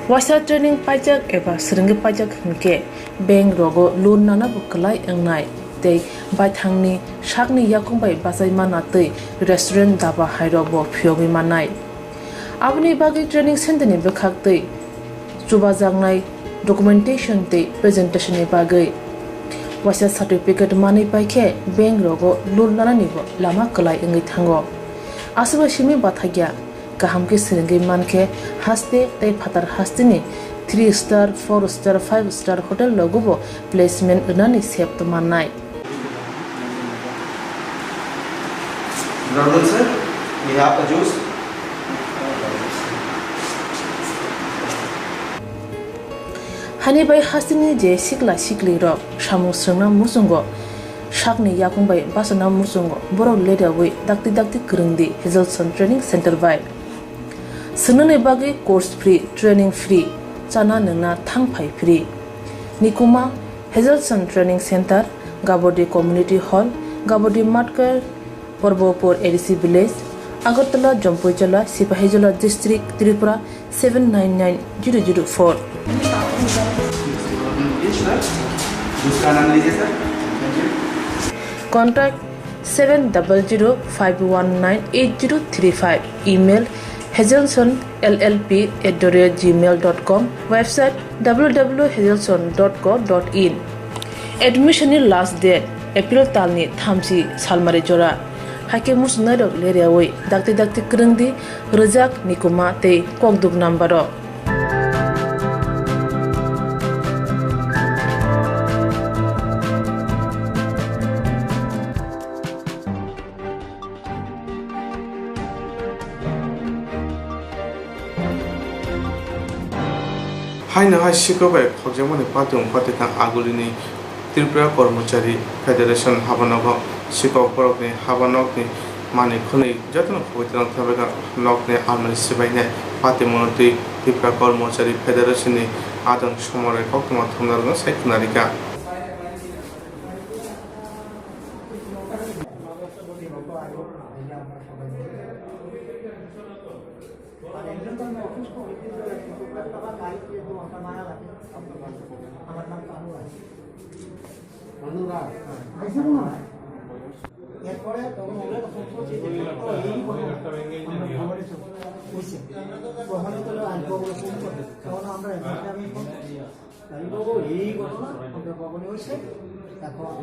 Waisa training paijak eba swrwngwi paijak hinkhe bank rogo loan nana bo kwlai wngnai. tei baithangni sakni yakung bai bachai manna tei restaurant, daba hairokbo phiyogwi mannai. Aboni bagwi training center ni bwkhak tei chubajaknai documentation tei presentation ni bagwi waisa certificate manwi paikhe bank rogo loan lananibo lama kwlai wngwi thango. Aswkbo simi bathakya, kaham khe swrwngwi mankhe haste tei phatar hasteni three star, four star, five star hotel rogobo placement rwnani sep mannai. Brother sir, we have a juice. Hani bai hasteni je sikla sikli rok samung swrwngna muchungo, sakni yakung bai bachana muchungo, borok leriawi dakti dakti kwrwngdi Hazelson Training Center bai. Swngnani bagwi course free, training free, chana nwngna thang phai free. Nikuma Hazelson Training Center, Gabodi Community Hall, Gabodi Matkar, Porbopur A D C Village, Agartala, Jampuijala, Sipahijola District, Tripura seven nine nine zero zero four. दूसरा नाम लीजिए sir. Contact seven double zero five one nine eight zero three five. Email hazelson L L P at the rate gmail dot com. Website w w w hazelson dot co dot in. Admission ni last date April talni thamchi salmari jora. Haikhe muchungnairok leriawi dakti dakti kwrwngdi rwjak, nikuma tei kokduk number o. Haino hai sikok bai khokjakmani patung patikang agulini Tripura Kormochari Federation habanogo sikok borokni habanokni manwi khwnwi jotono khogwi twlang thangbaikha. Nokni almari sibainai patimungno twi Tripura Kormochari Federation ni adong somoroi koktwma thumnarokno sai khwnarikha. এরপরে তখন ওরা তখন করছে যে, "ও, এই ঘটনা।" আমরা খবরে চলে, বুঝছেন? তখন তো আর খবরে ফোন করে, তখন আমরা এখানে আমি ফোন করছি। আমি বলবো, "এই ঘটনা আমরা ভবনে হয়েছে, এখন।"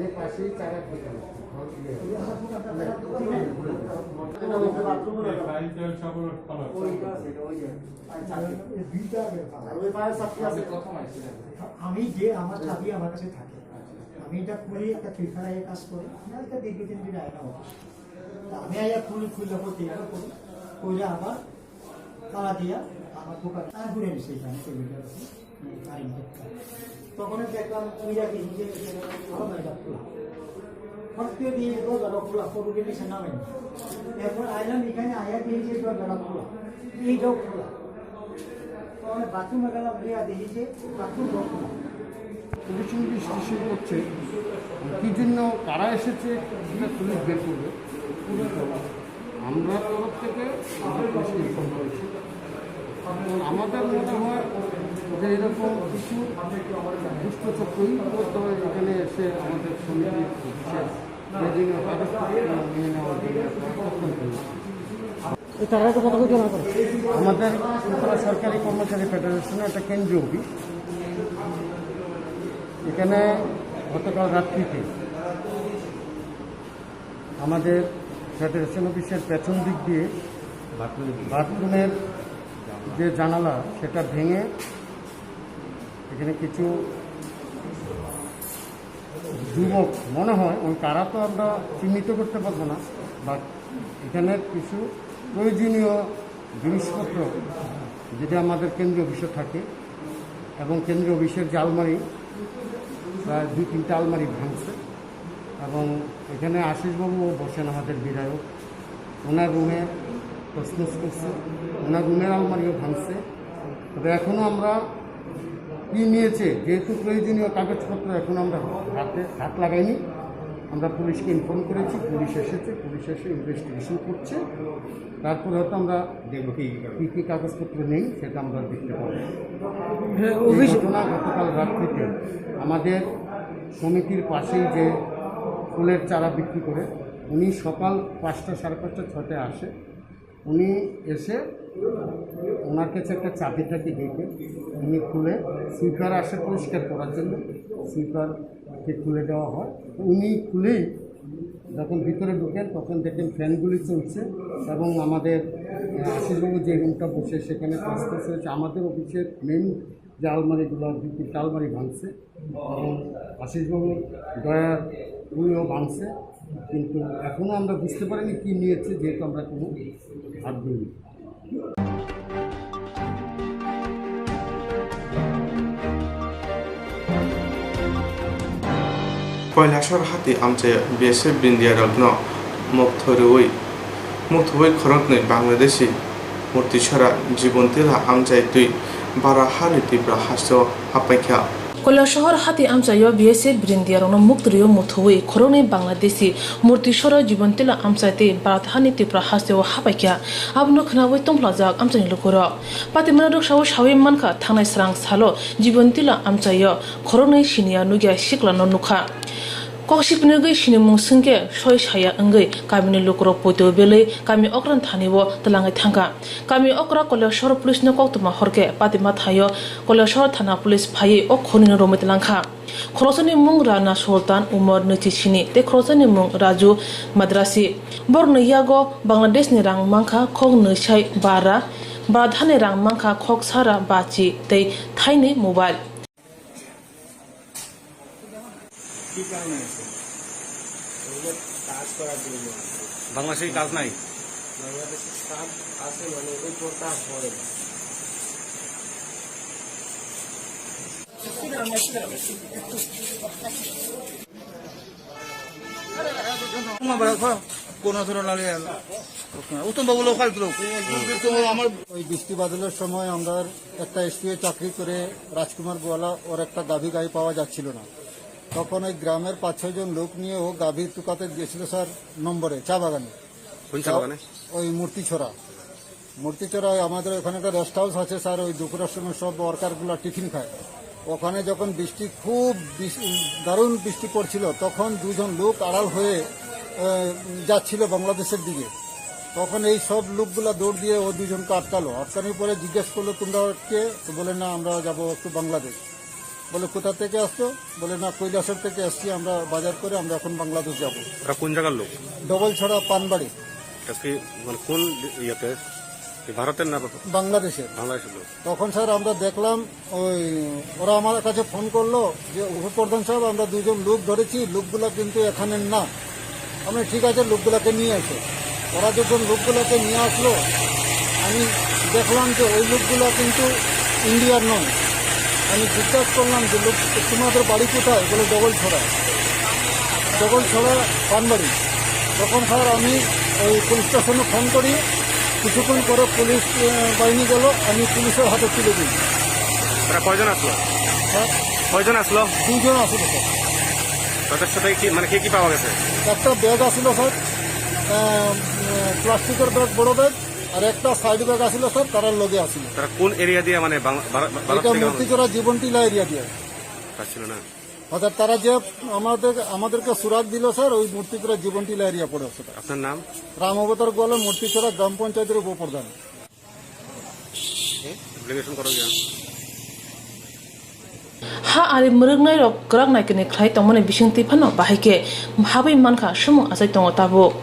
এই পাশেই চারা দোকান, ঘর দিয়ে। আর ওই পাশে চাকরি আছে। আমি যে আমার চাবি আমার কাছে থাকে, আমি এটা খুলি একটা ফিল্টার কাজ করি, না, এটা দীর্ঘদিন ধরে আয়না অফিস। তা আমি আইয়া খুলি, খুললে করতে গেলে করি, কইলে আবার তালা দিয়া আমার দোকান আর ঘুরে এসে এখানে টেবিলটা রাখি, কারেন্ট করতে। তখন দেখলাম, ওই রাখি নিজে আলাদা এটা খোলা। হঠাৎ করে দিয়ে দরজাটা খোলা, কোনো জিনিসের নামে নেই। এরপর আইলাম এখানে, আয়া দিয়ে যে দরজাটা খোলা, এইটাও খোলা। তখন বাথরুমে গেলাম, গিয়া দেখি যে বাথরুমটাও খোলা। পুলিশ ইনভেস্টিগেশন করছে, কি জন্য, কারা এসেছে, সেটা পুলিশ বের করবে। আমরা তরফ থেকে আমরা পুলিশকে ইনফর্ম করেছি। এবং আমাদের মনে হয় যে এরকম কিছু দুষ্ট চক্রই হয়তো এখানে এসে আমাদের সমিতির অফিসে বেআইনি কাগজপত্র নিয়ে নেওয়ার জন্য একটা চক্রান্ত হয়েছে। এই তারা তো কতক্ষণ জমা করে? আমাদের ত্রিপুরা সরকারি কর্মচারী ফেডারেশনের একটা কেন্দ্রীয় অফিস। এখানে গতকাল রাত্রিতে আমাদের ফেডারেশন অফিসের পেছন দিক দিয়ে বাথরুমের যে জানালা, সেটা ভেঙে এখানে কিছু যুবক, মনে হয় ওই কারা তো আমরা চিহ্নিত করতে পারবো না, বাট এখানে কিছু প্রয়োজনীয় জিনিসপত্র যদি আমাদের কেন্দ্রীয় অফিসে থাকে, এবং কেন্দ্রীয় অফিসের যে আলমারি, প্রায় দুই তিনটা আলমারি ভাঙছে। এবং এখানে আশিসবাবুও বসেন, আমাদের বিধায়ক, ওনার রুমে তছনছ করছে, ওনার রুমের আলমারিও ভাঙছে। তবে এখনও আমরা কি নিয়েছে, যেহেতু প্রয়োজনীয় কাগজপত্র এখনও আমরা হাতে হাত লাগাইনি, আমরা পুলিশকে ইনফর্ম করেছি, পুলিশ এসেছে, পুলিশ এসে ইনভেস্টিগেশন করছে। তারপরে হয়তো আমরা দেখব কি, কি কি কাগজপত্র নেই, সেটা আমরা দেখতে পাবো। হ্যাঁ, এই অভিযোগ ঘটনা গতকাল রাত্রিতে আমাদের সমিতির পাশেই যে ফুলের চারা বিক্রি করে, উনি সকাল পাঁচটা, সাড়ে পাঁচটা, ছটায় আসে। উনি এসে ওনার কাছে একটা চাবি থাকে গেটে, উনি খুলে, সুইপার আসে পরিষ্কার করার জন্য, সুইপারকে খুলে দেওয়া হয়। উনি খুলেই যখন ভিতরে ঢুকেন, তখন দেখেন ফ্যানগুলি চলছে এবং আমাদের, আহ, আশিসবাবু যে রুমটা বসে, সেখানে তছনছ হয়েছে। আমাদের অফিসের মেইন যে আলমারিগুলো, দুই তিনটা আলমারি ভাঙছে এবং আশিসবাবুর ড্রয়ার, উনিও ভাঙছে, কিন্তু এখনো আমরা বুঝতে পারিনি কি নিয়েছে, যেহেতু আমরা কোনো হাত দিইনি। Koilasor hati amchaio B S F brindiarokno mukthorwi, mukthorwi khoroknwi Bangladeshi Murtisora Jibontila amchai twi bara hani Tipra hasteo hapaikha. Koilasohor hati amchaio B S F brindiarokno mukthorwi mukthorwi khoroknwi Bangladeshi Murtisora Jibontila amchai twi bara hani Tipra hasteo hapaikha. Abono khnawi tongphlajak amchaini lukurok. Patimano rwksawi sawi mankha, thangnai srang salo Jibontila amchaio khoroknwi siniya nukya siklano nukha. Kok sipinigwi sinimung swngkhe soi saya wngwi kamini lukurok poito belwi kami okran thanio twlangwi thangkha. Kami okra Koilasor police no koktwma horkhe Patima thaio Koilasor thana police phaiwi o khoroknwino romwi twlangkha. Khoroksani mung Rana Sultan, umor nwichi sini, tei khoroksani mung Raju Madrasi. Borokni yago Bangladesh ni rang mankha khok nwi sai bara, bara dhani rang mankha khok sara bachi tei thainwi mobile. কি কারণে আছে? ওগুলো কাজ করার জন্য আছে। বাংলাদেশে কাজ নাই? বাংলাদেশে কাজ আছে, মানে ওই পড়তে আর পড়ে না। উত্তম বাবু লোকাল লোক। আমার ওই বৃষ্টি বাদলের সময় আমরা একটা এসটিও চাকরি করে রাজকুমার গোয়ালা, ওর একটা গাভী গাই পাওয়া যাচ্ছিল না। তখন ওই গ্রামের পাঁচ ছয় জন লোক নিয়ে ও গাভী তুকাতে গেছিল স্যার নম্বরে, চা বাগানে। কোন চা বাগানে? ওই মূর্তিছড়া। মূর্তিছড়ায় আমাদের ওখানে একটা রেস্ট হাউস আছে স্যার, ওই দুপুরের সময় সব ওয়ার্কারগুলো টিফিন খায়। ওখানে যখন বৃষ্টি খুব বৃষ-, দারুণ বৃষ্টি পড়ছিল, তখন দুজন লোক আড়াল হয়ে, আহ, যাচ্ছিল বাংলাদেশের দিকে। তখন এই সব লোকগুলা দৌড় দিয়ে ও দুজনকে আটকালো। আটকানোর পরে জিজ্ঞেস করলো, "তোমরা কে?" তো বলে, "না, আমরা যাব একটু বাংলাদেশ।" বলে, "কোথা থেকে আসছো?" বলে, "না, কৈলাসহর থেকে এসছি, আমরা বাজার করে আমরা এখন বাংলাদেশ যাব।" ওরা কোন জায়গার লোক? ডবলছড়া পানবাড়ি। আজকে মানে কোন ইয়েতে? এই ভারতের না বাংলাদেশের। বাংলাদেশের লোক। তখন স্যার আমরা দেখলাম ওই ওরা আমার কাছে ফোন করলো যে, "উপপ্রধান সাহেব, আমরা দুজন লোক ধরেছি, লোকগুলা কিন্তু এখানে না।" আমি, "ঠিক আছে, লোকগুলাকে নিয়ে আসো।" ওরা যখন লোকগুলাকে নিয়ে আসলো, আমি দেখলাম যে ওই লোকগুলা কিন্তু ইন্ডিয়ার নয়। আমি জিজ্ঞাসা করলাম যে, "লোক, তোমাদের বাড়ি কোথায়?" বলে, "ডবলছড়া।" ডবলছড়া পানবাড়ি। তখন স্যার আমি ওই পুলিশ স্টেশনে ফোন করি, কিছুক্ষণ পরে পুলিশ, আহ, বাহিনী গেল, আমি পুলিশের হাতে তুলে দিই। তারা কয়জন আসলো? স্যার? কয়জন আসলো? দুইজন আসলো স্যার। তাদের সাথে কি, মানে, কি কি পাওয়া গেছে? একটা ব্যাগ আসলো স্যার, আহ, প্লাস্টিকের ব্যাগ, বড় ব্যাগ, আর একটা সাইড ব্যাগ আসলো স্যার, তারার লগে আসলো। তারা কোন এরিয়া দিয়ে, মানে, বাংলা-, ভারত, ভারত এটা থেকে মূর্তিছড়া জীবনটিলা এরিয়া দিয়ে। আসছিল না? অর্থাৎ তারা যে আমাদের, আমাদেরকে সুরাগ দিল স্যার, ওই মূর্তিছড়া জীবনটিলা এরিয়া পড়ে স্যার। আপনার নাম? রাম অবতার গোয়ালা, মূর্তিছড়া গ্রাম পঞ্চায়েতের উপপ্রধান। অ্যাপ্লিকেশন করো গিয়া। Ha ari mwrwknai rok kwrak naikani khlai tongmani bisingtwi phano bahai khe habwi mankha, sumung achai tongo tabuk.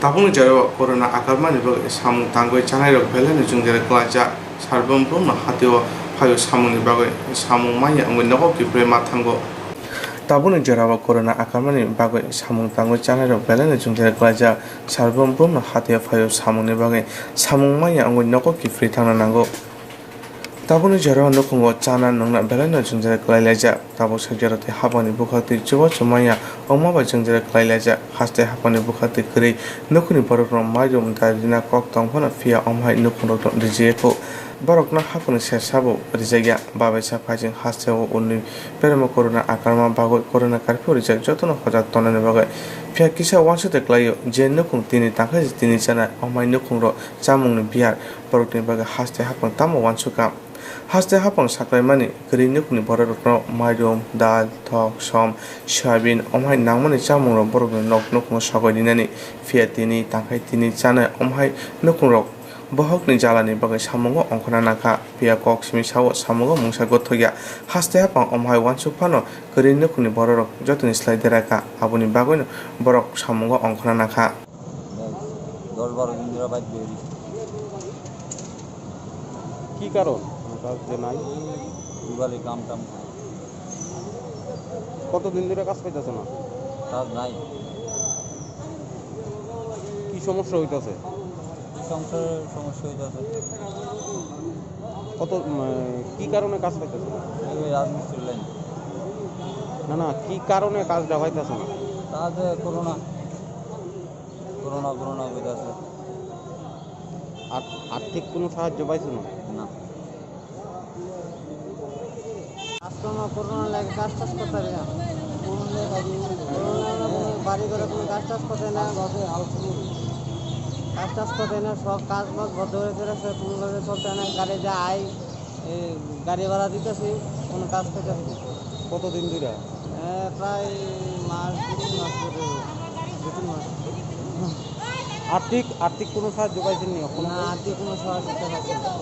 Tabukni jorao corona akalmani bagwi samung tangwi chanairok belai no chwngderak klaijak. Sarbom brumno hatio phaio samungni bagwi samung manya wngwi nogo kiphilwi ma thango. Tabukni jorao corona akalmani bagwi samung tangwi chanairok belai no chwngderak klaijak. Sarbom brumno hatio phaio samungni bagwi samung manya wngwi nogo kiphilwi thangna nango. Tabukni jorao nukhungo chana nungna belai no chwngderak klai laijak. Tabuk sakjaro tei hapani bwkhaktwi chubachu manya wngma bai chwngderak klai laijak. Haste hapani bwkhaktwi kwrwi nukhungni borok rok mairum da rina kok tong phano, phiya omo hai nukhung rok rwjiyakho. Borokno haphangni sesa bo rijakya, babaisa phaising hasteo unni beremo corona akrama bagwi corona curfew rijak jotono hojak tongnani bagwi. Phiya kisa uansukte klaio je nukhung tini tangkhaisi tini chanai, omai nukhungrok chamungni biyar, borokni bagwi haste haphang tamo uansukha. Haste haphang saklaimani kwrwi nukhungni bororokno mairum, dal, thok, som, soyabin, omhai nangmani chamungrok borokni nok nukhungo sogwi rinani, phiya tini tangkhai tini chanai omhai nukhungrok bohokni jalani bagwi samungo ongkhorna nangkha, phiya kok simi sao samungo mungsa gothokya. Haste haphang omhai uansuk phano kwrwi nukhungni bororok jotoni slai derakha, aboni bagwino borok samungo ongkhorna nangkha. দশ বারো দিন ধরে বাইর বেরি। কি কারণ? কাজ যে নাই? দুবারে কাম টাম নাই। কতদিন ধরে কাজ পাইতেছে না? কাজ নাই। কি সমস্যা হইতাছে? কি সংসারে সমস্যা হইতাছে? কত, উম, কি কারণে কাজ পাইতেছে না? এই রাজমিস্ত্রি লাইন। না, না, কি কারণে কাজটা পাইতেছে না? কাজে করোনা। করোনা, করোনা কইতাছে। আর আর্থিক কোনো সাহায্য পাইছো না? না। কাস্টমার করোনা লাগে কাজ টাজ করতে পারে না। করোনা লাগে বাড়ি ঘরে কোনো কাজ টাজ করতে না। কাজ টাজ করতে না, সব কাজ বাজ বন্ধ হয়ে গেছে, কোনোভাবে চলতে না। গাড়ি যায়, এই গাড়ি ভাড়া দিতেছি, কোনো কাজ করতেছি না। কতদিন ধরে? এ, প্রায় মাস, দু তিন মাস ধরে। দু তিন মাস। আর্থিক, আর্থিক কোনো সাহায্য পাইছেন নি এখনো? না, আর্থিক কোনো সাহায্য পাইছি না।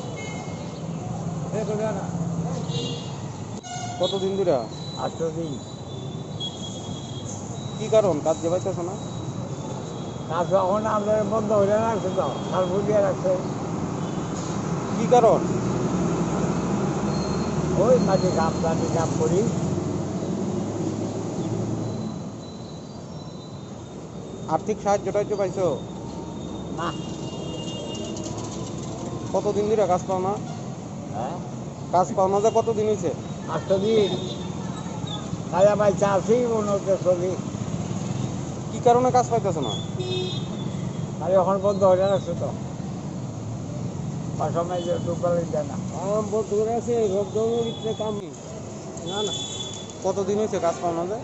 কতদিন ধরে? আঠারো দিন। কি কারণ কাজ যে পাইতেছে না? কাজ এখন আমাদের বন্ধ হয়ে রাখছে তো, কাল বুঝিয়ে রাখছে। কি কারণ? ওই মাটি কাম, মাটি কাম করি। আর্থিক সাহায্য টাহায্য পাইছো? না। কতদিন ধরে কাজ পাও না? হ্যাঁ? কাজ পাও না যে কতদিন হয়েছে? আটটা দিন। খায়া ভাই চা আছেই মনে হচ্ছে চলি। কি কারণে কাজ পাইতেছো না? আরে এখন বন্ধ হয়ে রাখছে তো। পাঁচশো মাইল ঢুকলে যায় না। কাম বন্ধ করে আছে, লকডাউনের ভিতরে কাম নেই। না, না। কতদিন হয়েছে কাজ পাও না যে?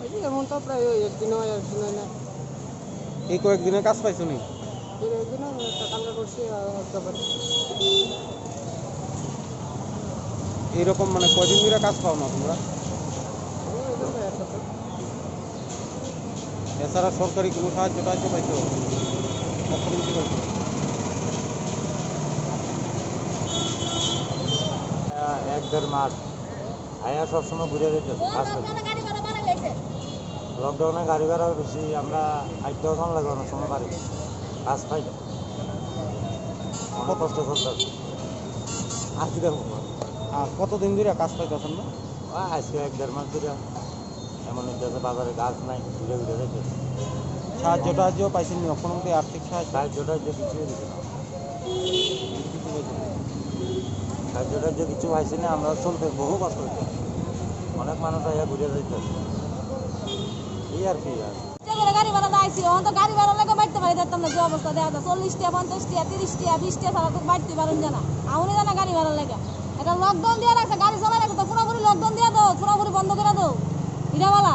ওই যে এমন তো প্রায় ওই একদিন হয়, একদিন হয় না। এই কয়েকদিনে কাজ পাইছো নি? এই একদিন হয়, একটা কামড়া করছি, আর একটা বার। এইরকম মানে কয়দিন ধরে কাজ পাও না তোমরা? ওই এরকম এক সপ্তাহ। এছাড়া সরকারি কোনো সাহায্য টাহায্য পাইছো? কখন কি পাইছো? আহ, এক দেড় মাস। আয়া সবসময় ঘুরে যেতে কাজ করতে। লকডাউনে গাড়ি ভাড়া বেশি, আমরা আটটাও জন লাগে অনেক সময় বাড়ি, কাজ পাই না। অনেক কষ্ট করতে হবে। আর কি দেখবো? আর কতদিন ধরে কাজ পাইতেছেন না? আ-, আজকে এক দেড় মাস ধরে এমন হইতেছে, বাজারে কাজ নাই, ঘুরে ঘুরে যাইতেছে। সাহায্য টাহায্য পাইছেন নি? কোনো মতে আর্থিক সাহায্য? সাহায্য টাহায্য কিছুই দিছে না। সাহায্য টাহায্য কিছু পাইছি না, আমরা চলতে বহু কষ্ট হইতেছে। অনেক মানুষ আইয়া ঘুরে যাইতেছে, এই আর কি আর। যে করে গাড়ি ভাড়া দাইছি, অখন তো গাড়ি ভাড়া লাগে বাইতে পারি দিতাম না, যে অবস্থা দেখা যায়, চল্লিশ টিয়া, পঞ্চাশ টিয়া, তিরিশ টিয়া, বিশ টিয়া ছাড়া তো বাইতে পারুন জানা। আউনি জানা গাড়ি ভাড়া লাগে। এটা লকডাউন দিয়ে রাখছে, গাড়ি চালাই রাখছে, তো পুরোপুরি লকডাউন দিয়ে দাও, পুরোপুরি বন্ধ করে দাও। ইটাবালা।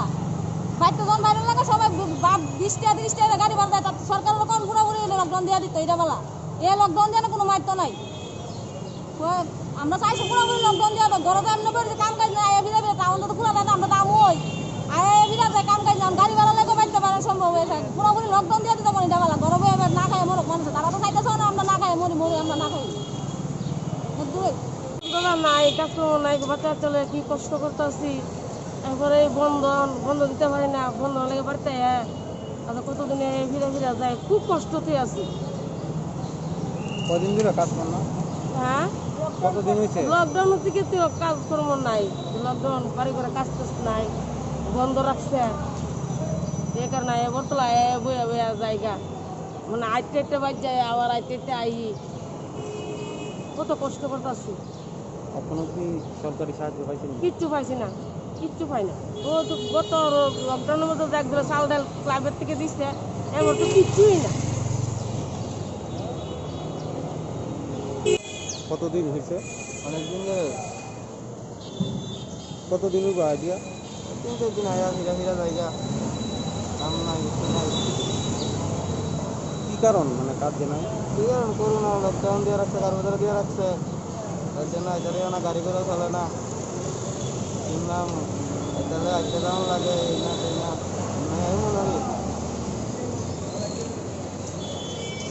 বাইতে জন বাইরে লাগে, সবাই বাদ বিশ টিয়া, তিরিশ টিয়া গাড়ি ভাড়া দেয়, তাতে সরকারের কোন পুরোপুরি লকডাউন দিয়ে দিত, ইটাবালা। এ লকডাউন দিয়ে কোনো মাইর তো নাই। তো আমরা চাইছি পুরোপুরি লকডাউন দিয়ে দাও। ঘরে তো এমনি বেড়ে কাম কাজ নাই, আয়া ফিরে ফিরে টাউন তো খোলা থাকে, আমরা তো আমই। আয়া ফিরে যায় কাম কাজ নাই, গাড়ি ভাড়া লাগে বাইতে পারে সম্ভব হয়ে থাকে। পুরোপুরি লকডাউন দিয়ে দিতে পারি, দেওয়ালা। ঘরে বয়ে এবার না খায় মরক মানুষ, তারা তো খাইতেছে না, আমরা না খাই মরি, মরি আমরা না খাই। বুঝলি? দাদা নাই, কাজ কর্ম নাই, বাচ্চা চলে কি কষ্ট করতেছি। এরপরে এই বন্ধন, বন্ধ দিতে পারি না, বন্ধ লাগে বাড়িতে আয়া। আচ্ছা, কতদিনে ফিরে ফিরে যায়, খুব কষ্টতে আছি। কদিন ধরে কাজ কর না? হ্যাঁ? কতদিন হয়েছে? লকডাউন থেকে তো কাজ কর্ম নাই, লকডাউন বাড়ি ঘরে কাজ টাজ নাই, বন্ধ রাখছে। এই কারণে বর্তলা বইয়া বইয়া জায়গা, মানে আটটা আটটা বাজ যায়, আবার আটটা আটটা আই, কত কষ্ট করতেছি। এখনো কি সরকারি সাহায্য পাইছেন? কিচ্ছু পাইছি না, কিচ্ছু পাই না। ও তো গত লকডাউনের মধ্যে যে একজোড়া চাল ডাল ক্লাবের থেকে দিচ্ছে, এবার তো কিচ্ছুই না। কতদিন হয়েছে? অনেকদিন ধরে। কতদিন হইব আইডিয়া? তিন চার দিন আগে ফিরা ফিরা জায়গা। কাম নাই, কিছু নাই। কি কারণ, মানে, কাজ যে নাই? কি কারণ? করোনা, লকডাউন দিয়ে রাখছে, কারো ভিতরে দিয়ে রাখছে। তার জন্য এদের না গাড়ি ঘোড়া চলে না। শুনলাম, এদের আসতে দাম লাগে, এই না, সেই না। মানে, আমি মনে হয়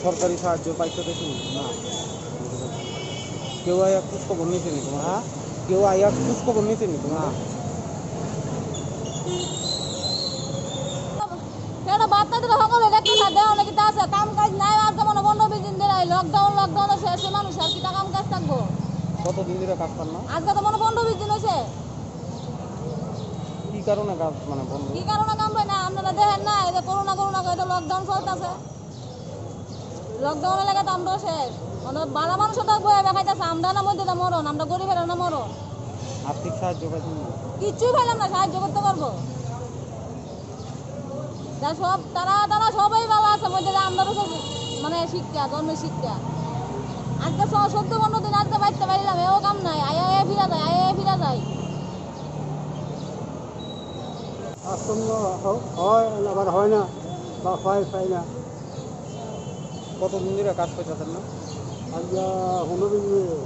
সরকারি সাহায্য পাইছো দেখি? না। কেউ আয়া খোঁজ খবর নিছে নি তোমার? হ্যাঁ? কেউ আয়া খোঁজ খবর নিছে নি তোমার? না। কেন বার্তা দিলে সকলে দেখতে না, দেওয়া নাকি তা আছে, কাম কাজ নাই, আর তো মনে পনেরো বিশ দিন ধরে এই লকডাউন, লকডাউনে শেষে মানুষ আর কিতা কাম কাজ থাকবো? কতদিন ধরে কাজ পান না? আজকে তো মনে পনেরো বিশ দিন হয়েছে। কি কারণে কাজ মানে বন্ধ? কি কারণে কাম হয় না? আপনারা দেখেন না, এই যে করোনা, করোনা, এই যে লকডাউন চলতেছে। লকডাউনের লেগে তো আমরাও শেষ। মানে বারো মানুষ তো বয়ে বেকাইতেছে, আমরা না মধ্যে তো মরণ, আমরা গরিবের না মরণ। আর্থিক সাহায্য পাইছেন না? কিচ্ছু পেলাম না, সাহায্য করতে পারবো। যা সব, তারা, তারা সবাই ভালো আছে, মধ্যে আমরাও সব, মানে শিক্ষা, ধর্মের শিক্ষা। আজকে ছ-, চোদ্দ পনেরো দিন আজকে বাইতে পারিলাম, এও কাম নাই, আয়া, আয়া ফিরা যায়, আয়া, আয়া ফিরা যায়। আসন্ন হ-, হয়, আবার হয় না, বা হয়, পাই না। কতদিন ধরে কাজ পাইতেছেন না? আজ, আহ, পনেরো দিন হয়ে গেল,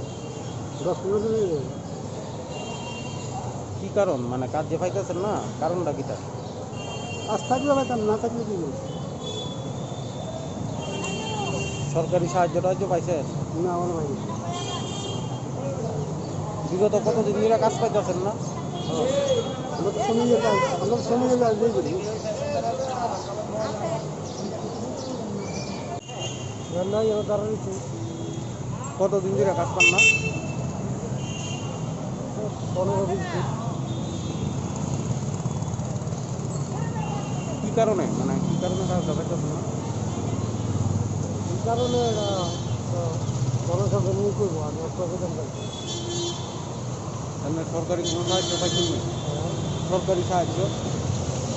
দশ পনেরো দিন হয়ে গেল। কি কারণ? মানে কাজ যে পাইতেছেন না, কারণটা কিটা? কাজ থাকলে পাইতাম, না থাকলে কি করবো? সরকারি সাহায্য টাহায্য পাইছেন? না, এখনো পাইনি। বিগত কতদিন ধরে কাজ পাইতেছেন না? আমরা তো শ্রমিকের কাজ, আমরা তো শ্রমিকের কাজ দিয়ে করি। না, না, এবার দাঁড়ানো ঠিক। কতদিন ধরে কাজ পান না? পনেরো বিশ দিন। কি কারণে? মানে কি কারণে কাজ দেখাইতেছে না? কি কারণে এটা, আহ, বলা যাবে না, কি করবো, আমি আপনাকে জানতাম। মানে সরকারি কোনো সাহায্য পাইছেন না? হ্যাঁ। সরকারি সাহায্য?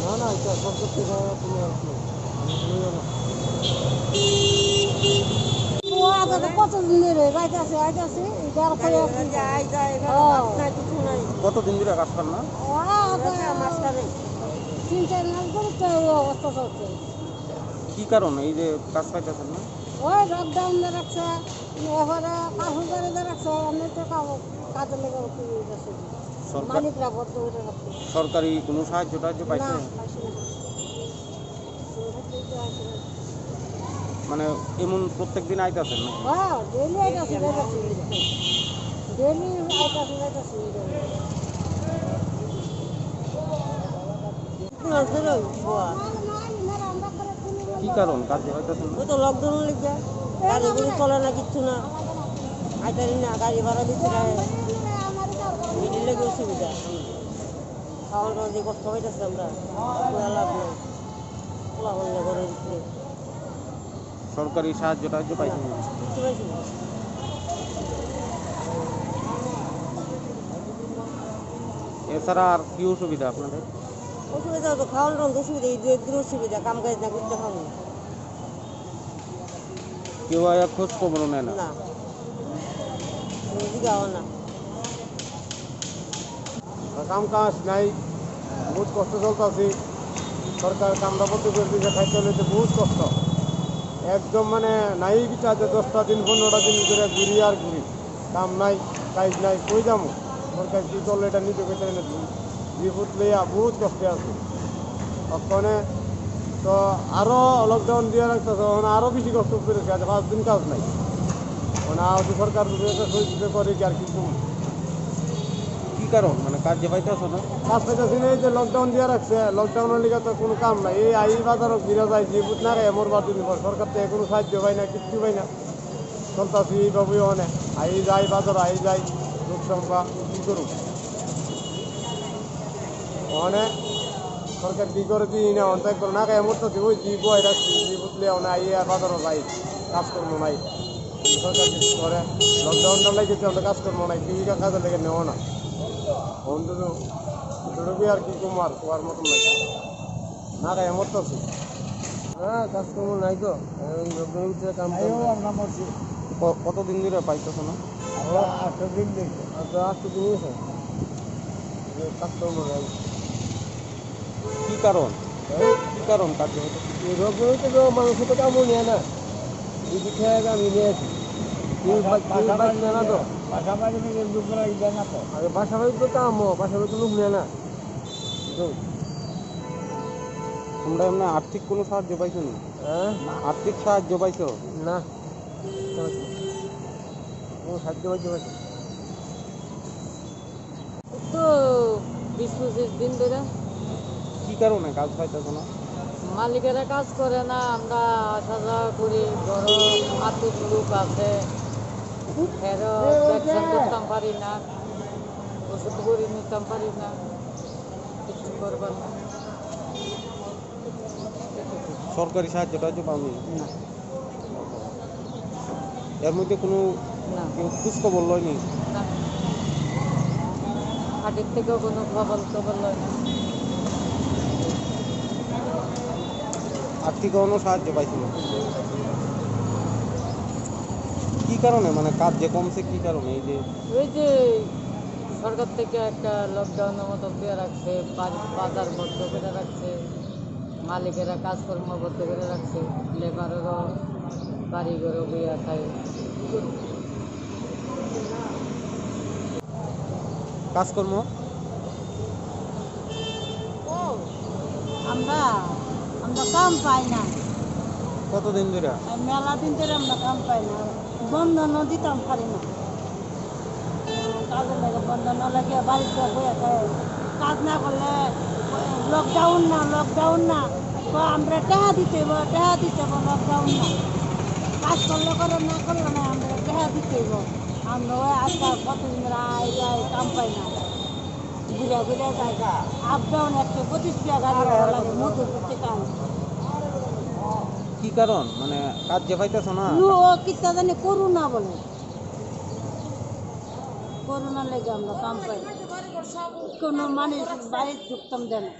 না, না, এটা সরকার থেকে কোনো help নেই। আমি বললাম না। ও আগে তো কতদিন ধরে রাইতাছে, আইতাছে, এই বার করে আর কি। যায়, যায়, এবার ও। ভাত নাই, কিছু নাই। কতদিন ধরে কাজ পান না? ও আগে মাঝখানে। তিন চার মাস ধরে তো এই অবস্থা চলছে। কি কারণে এই যে কাজ পাইতেছেন না? ওই লকডাউন দিয়ে রাখছে, এবারে কাজ করে দিয়ে রাখছে, এমনি তো কাজ, কাজের লেগে উঠে গেছে। সরকার মালিকরা বন্ধ করে রাখছে। সরকারি কোনো সাহায্য টাহায্য পাইছে? না, পাইছে না। মানে এমন প্রত্যেক দিন আইতাছেন না? হ্যাঁ, ডেইলি আইতাছে, আইতাছে। ডেইলি আইতাছে, আইতাছে। কি কারণ কাজ যে হইতাছে না? ওই তো লকডাউন লেগে, গাড়ি গুড়ি চলে না, কিচ্ছু না। আইতারি না, গাড়ি ভাড়া দিতে না। মিডিলে অসুবিধা। খাওয়ান টাওয়ান যে কষ্ট পাইতেছি আমরা, পুরা লাভ নেই। পোলা বন্ধ করে দিচ্ছে। সরকারি সাহায্য টাহায্য পাইছেন না? কিচ্ছু পাইছি না। এছাড়া আর কি অসুবিধা আপনাদের? অসুবিধা তো খাওয়ান টাওয়ান তো অসুবিধা, এই দু একদিন অসুবিধা, কাম কাজ না করতে খাওয়ান। কেউ আয়া খোঁজ খবরও নেয় না? না। কোনো দিকে আওয়া না। কাম কাজ নাই, বহুত কষ্ট চলতেছে। সরকার কামটা বন্ধ করে দিয়েছে, খাইতে হলে তো বহুত কষ্ট। একদম মানে নাই বিচার যে দশটা দিন, পনেরোটা দিন ধরে ঘুরি আর ঘুরি। কাম নাই, কাজ নাই, কই যাবো? সরকার কি করলে এটা নিতে পেতে না? বিপদ লইয়া বহুত কষ্টে আছে। ওখানে তো আরো লকডাউন দিয়ে রাখতেছে, ওখানে আরো বেশি কষ্ট করেছে, আজ পাঁচ দিন কাজ নাই। মানে আজ সরকার যদি একটা সহযোগিতা করে কি আর কিছু। কি কারণ? মানে কাজ যে পাইতেছো না? কাজ পাইতেছি না, এই যে লকডাউন দিয়ে রাখছে, লকডাউনের লিগে তো কোনো কাম নাই। এই আই বাজারও ঘিরে যায়, যে বুথ না খায়, মরবার দিন পর সরকার থেকে কোনো সাহায্য পাই না, কিচ্ছু পাই না। চলতেছি এইভাবেই অনেক। আই যাই বাজার, আই যাই, লোক সংখ্যা, কি করুক? অনেক সরকার কি করে দিই না, অন্তায় করে না, খায় মরতেছি, ওই যে বয় রাখছি, যে বুথলে অনেক আই আর বাজারও যাই, কাজকর্ম নাই। সরকার কিছু করে, লকডাউনটা লাগে যে আমরা কাজকর্ম নাই, জীবিকা কাজে লেগে নেওয়া না। বন্ধু তো, ছোট আর কি কম আর, তোমার মতন নাই। না খায় মরতেছি। হ্যাঁ, কাজকর্ম নাই তো। এই লকডাউনের ভিতরে কাম টাম নাই। ক-, কতদিন ধরে পাইতেছো না? আটশো দিন দিয়েছে। আটশো, আটশো দিন হয়েছে। কাজ করবো না। কি কারণ? হ্যাঁ? কি কারণ কার্য হতো? এই রোগ হইতে তো মানুষ তো কামড় নেয় না। এই যে খেয়ে আমি নিয়ে আসি। কেউ বা-, কেউ বাঁচবে না তো। বাসা বাড়ি থেকে লোক লাগবে না তো। আরে বাসা বাড়ি তো কামো, বাসা বাড়ি তো লোক নেয় না। তো তোমরা এমনি আর্থিক কোনো সাহায্য পাইছো নি? হ্যাঁ? আর্থিক সাহায্য পাইছো? না। কোনো সাহায্য পাইতে পারছি না। তো বিশ পঁচিশ দিন ধরে। কি কারণে কাজ পাইতেছো না? মালিকেরা কাজ করে না, আমরা আসা যাওয়া করি, ঘরো আত্মীয় লোক আছে, ফেরো ব্যবসা করতাম পারি না, ওষুধ করে নিতাম পারি না, কিছু করবার না। সরকারি সাহায্য টাহায্য পাওনি? না। এর মধ্যে কোনো না। কেউ খোঁজ খবর লয়নি? না। হাটের থেকেও কোনো খবর টবর লয় না। আর্থিক কোনো সাহায্য পাইছিল? কি কারণে, মানে, কাজ যে কমছে, কি কারণে? এই যে ওই যে সরকার থেকে একটা লকডাউনের মতো দিয়ে রাখছে, বাড়ি, বাজার বন্ধ করে রাখছে, মালিকেরা কাজকর্ম বন্ধ করে রাখছে, লেবারেরও বাড়ি ঘরে বইয়া খায়। কাজকর্ম? ও, আমরা, আমরা কাম পাই না। কতদিন ধরে? এই মেলা দিন ধরে আমরা কাম পাই না, বন্ধনও দিতাম পারি না। উম, কাজের লাগে বন্ধন না লাগে বাড়িতে বইয়া থাকে। কাজ না করলে লকডাউন না, লকডাউন না। তো আমরা টেহা দিতে হইব, টেহা দিতে হইব, লকডাউন না। কাজ করলে করে, না করলে না, আমরা টেহা দিতে হইব। আমরা ওই আজকাল কতদিন ধরে আই যাই, কাম পাই না। ঘুরে ঘুরে যাই। আপ ডাউন একশো পঁচিশ টাকা গাড়ি ভাড়া লাগে, মধুপুর থেকে আনি। কি কারণ? মানে, কাজ যে পাইতেছো না? ও কিতা জানি করোনা বলে। করোনার লেগে আমরা কাম পাই না। কোনো মানুষ বাড়ি ঢুকতাম দেয় না।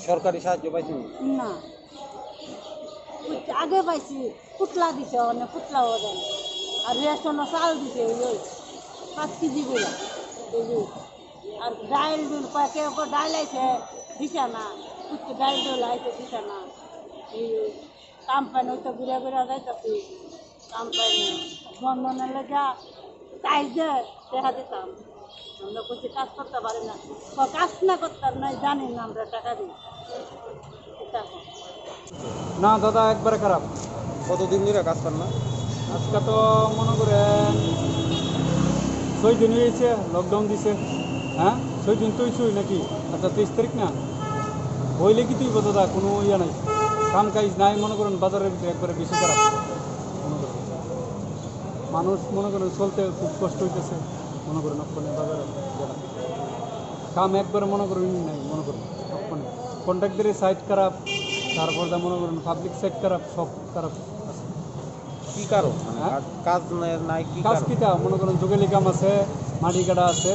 সরকারি সাহায্য পাইছেন? না। আগে পাইছি, পুতলা দিছে, মানে পুতলাও দেয় না। আর রেশনও চাল দিছে, এই ওই পাঁচ কেজি করে। এই যে, আর ডাইল ডুল, কয় কেউ কেউ ডাইল আইছে, দিছে না। কিছু ডাইল ডুল আইছে, দিছে না। এই ওই কাম পাই না, ওই তো ঘুরে ঘুরে যাইতাছি। কাম পাই না। বন্ধনের লেগে চাই যে দেখা দিতাম। আমরা কিছু কাজ করতে পারি না। তো কাজ না করতে পারি না, জানি না আমরা টাকা দিই। এটা এখন। না দাদা, একবারে খারাপ। কতদিন ধরে কাজ পান না? আজকে তো মনে করেন ছয় দিন হয়েছে, লকডাউন দিছে। হ্যাঁ, ছয় দিন তো হয়েছে নাকি? আচ্ছা, তেইশ তারিখ না? হইলে কি তুই বলতো দা, কোনো ইয়ে নাই, কাম কাজ নাই, মনে করেন বাজারের ভিতরে একবারে বেশি খারাপ। মনে করেন মানুষ মনে করেন চলতে খুব কষ্ট হইতেছে, মনে করেন ওখানে বাজারে গেলাম। কাম একবারে মনে করেন নাই, মনে করেন ওখানে কন্ট্রাক্টরের সাইড খারাপ, তারপর যা মনে করেন পাবলিক সাইড খারাপ, সব খারাপ আছে। কি কারণ? মানে হ্যাঁ? কাজ, কাজ নাই, নাই কি কাজ কারণ? কিতা? মনে করেন জুগেলি কাম আছে, মাটি কাটা আছে,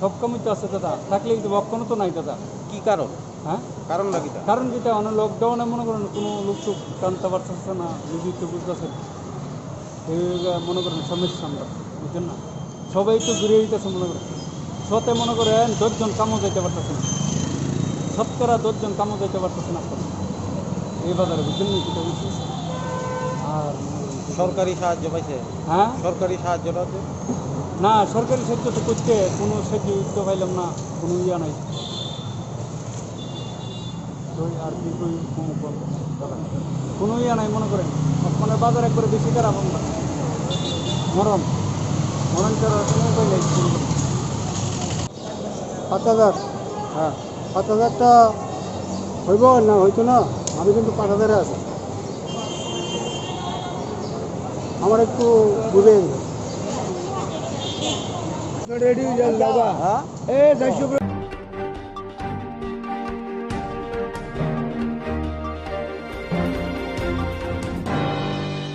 সব কামই তো আছে দাদা, থাকলেই তো বক্ষণ তো নাই দাদা। কি কারণ? হ্যাঁ? কারণটা কিতা? কারণ কিতা? মানে লকডাউনে মনে করেন কোনো লোক চোখ টানতে পারতেছে না, নিজেই তো বুঝতেছে না। এই মনে করেন সমস্যা আমরা, বুঝছেন না? সবাই তো ঘুরে দিতেছে মনে করেন। শতে মনে করেন দশজন কামও যাইতে পারতেছে না, শতকরা দশজন কামও যাইতে পারতেছে না আপনার এই বাজারে, বুঝছেন নি? কিতা বুঝছেন? আর মনে করেন সরকারি সাহায্য পাইছে? হ্যাঁ? সরকারি সাহায্যটা আছে? না, সরকারি সাহায্য তো করতে কোনো সাহায্য তো পাইলাম না, কোনো ইয়া নাই। ওই আর কি কই, কম কম। কোনো ইয়া নাই মনে করেন। মানে বাজার একবারে বেশি খারাপ আমরা। মরণ। মরণ ছাড়া কোনো উপায় নেই। পাঁচ হাজার। হ্যাঁ। পাঁচ হাজারটা হইব না হইতো না? আমি কিন্তু পাঁচ হাজারে আছি। আমার একটু বুঝে দিন। রেডি হয়ে যান বাবা। হ্যাঁ? এ, চারশো।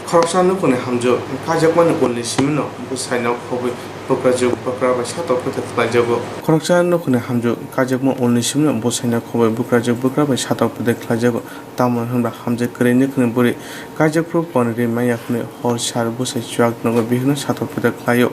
Khoroksa nukhungni hamjwk, kaijakmani polni simino bwsaino khobwi Bukrajwk bwkra bai satok pwthai khlaijago. Khoroksa nukhungni hamjwk kaijakma ulni simi bwsaino khobwi bukrajwk bwkra bai satok pwthai khlaijago. Tamo hwnba hamjwk kwrwi nukhungni bwrwi kaijak phuru poni ri manya hwnwi hor sar bwsai chuak nugwi bihikno satok pwthai khlaio.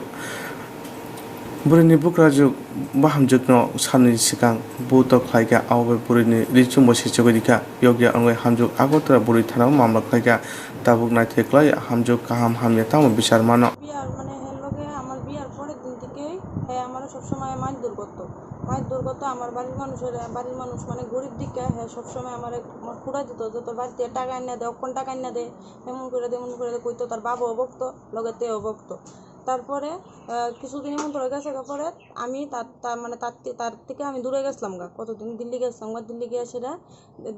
Bwrwini bukrajwk bahamjwkno salni swkang buto khlaikha, abo bai bwrwini ri chumbo sechogwi rikha. Yokya wngwi hamjwk Agartala bwrwi thanao mamla khlaikha. Tabuk naithai khlai hamjwk kaham hamya tamo bichar mano. বিয়ার মানে হের লগে আমার বিয়ার পরের দিন থেকেই হে আমার সবসময় মারধর করতো। মারধর করতো আমার বাড়ির মানুষের, বাড়ির মানুষ মানে গরিব দিকে হে সবসময় আমার খুঁড়া দিত যে তোর বাড়িতে টাকা এনে দে, অক্ষণ টাকা এনে দে, এমন করে দে, এমন করে দে কইতো। তার বাবাও বকতো, লগে তেও বকতো। তারপরে আহ, কিছুদিন এমন ধরে গেছে গা পরে আমি তার, তার মানে তার থে- তার থেকে আমি দূরে গেছিলাম গা। কতদিন দিল্লি গেছিলাম গা, দিল্লি গিয়ে সেটা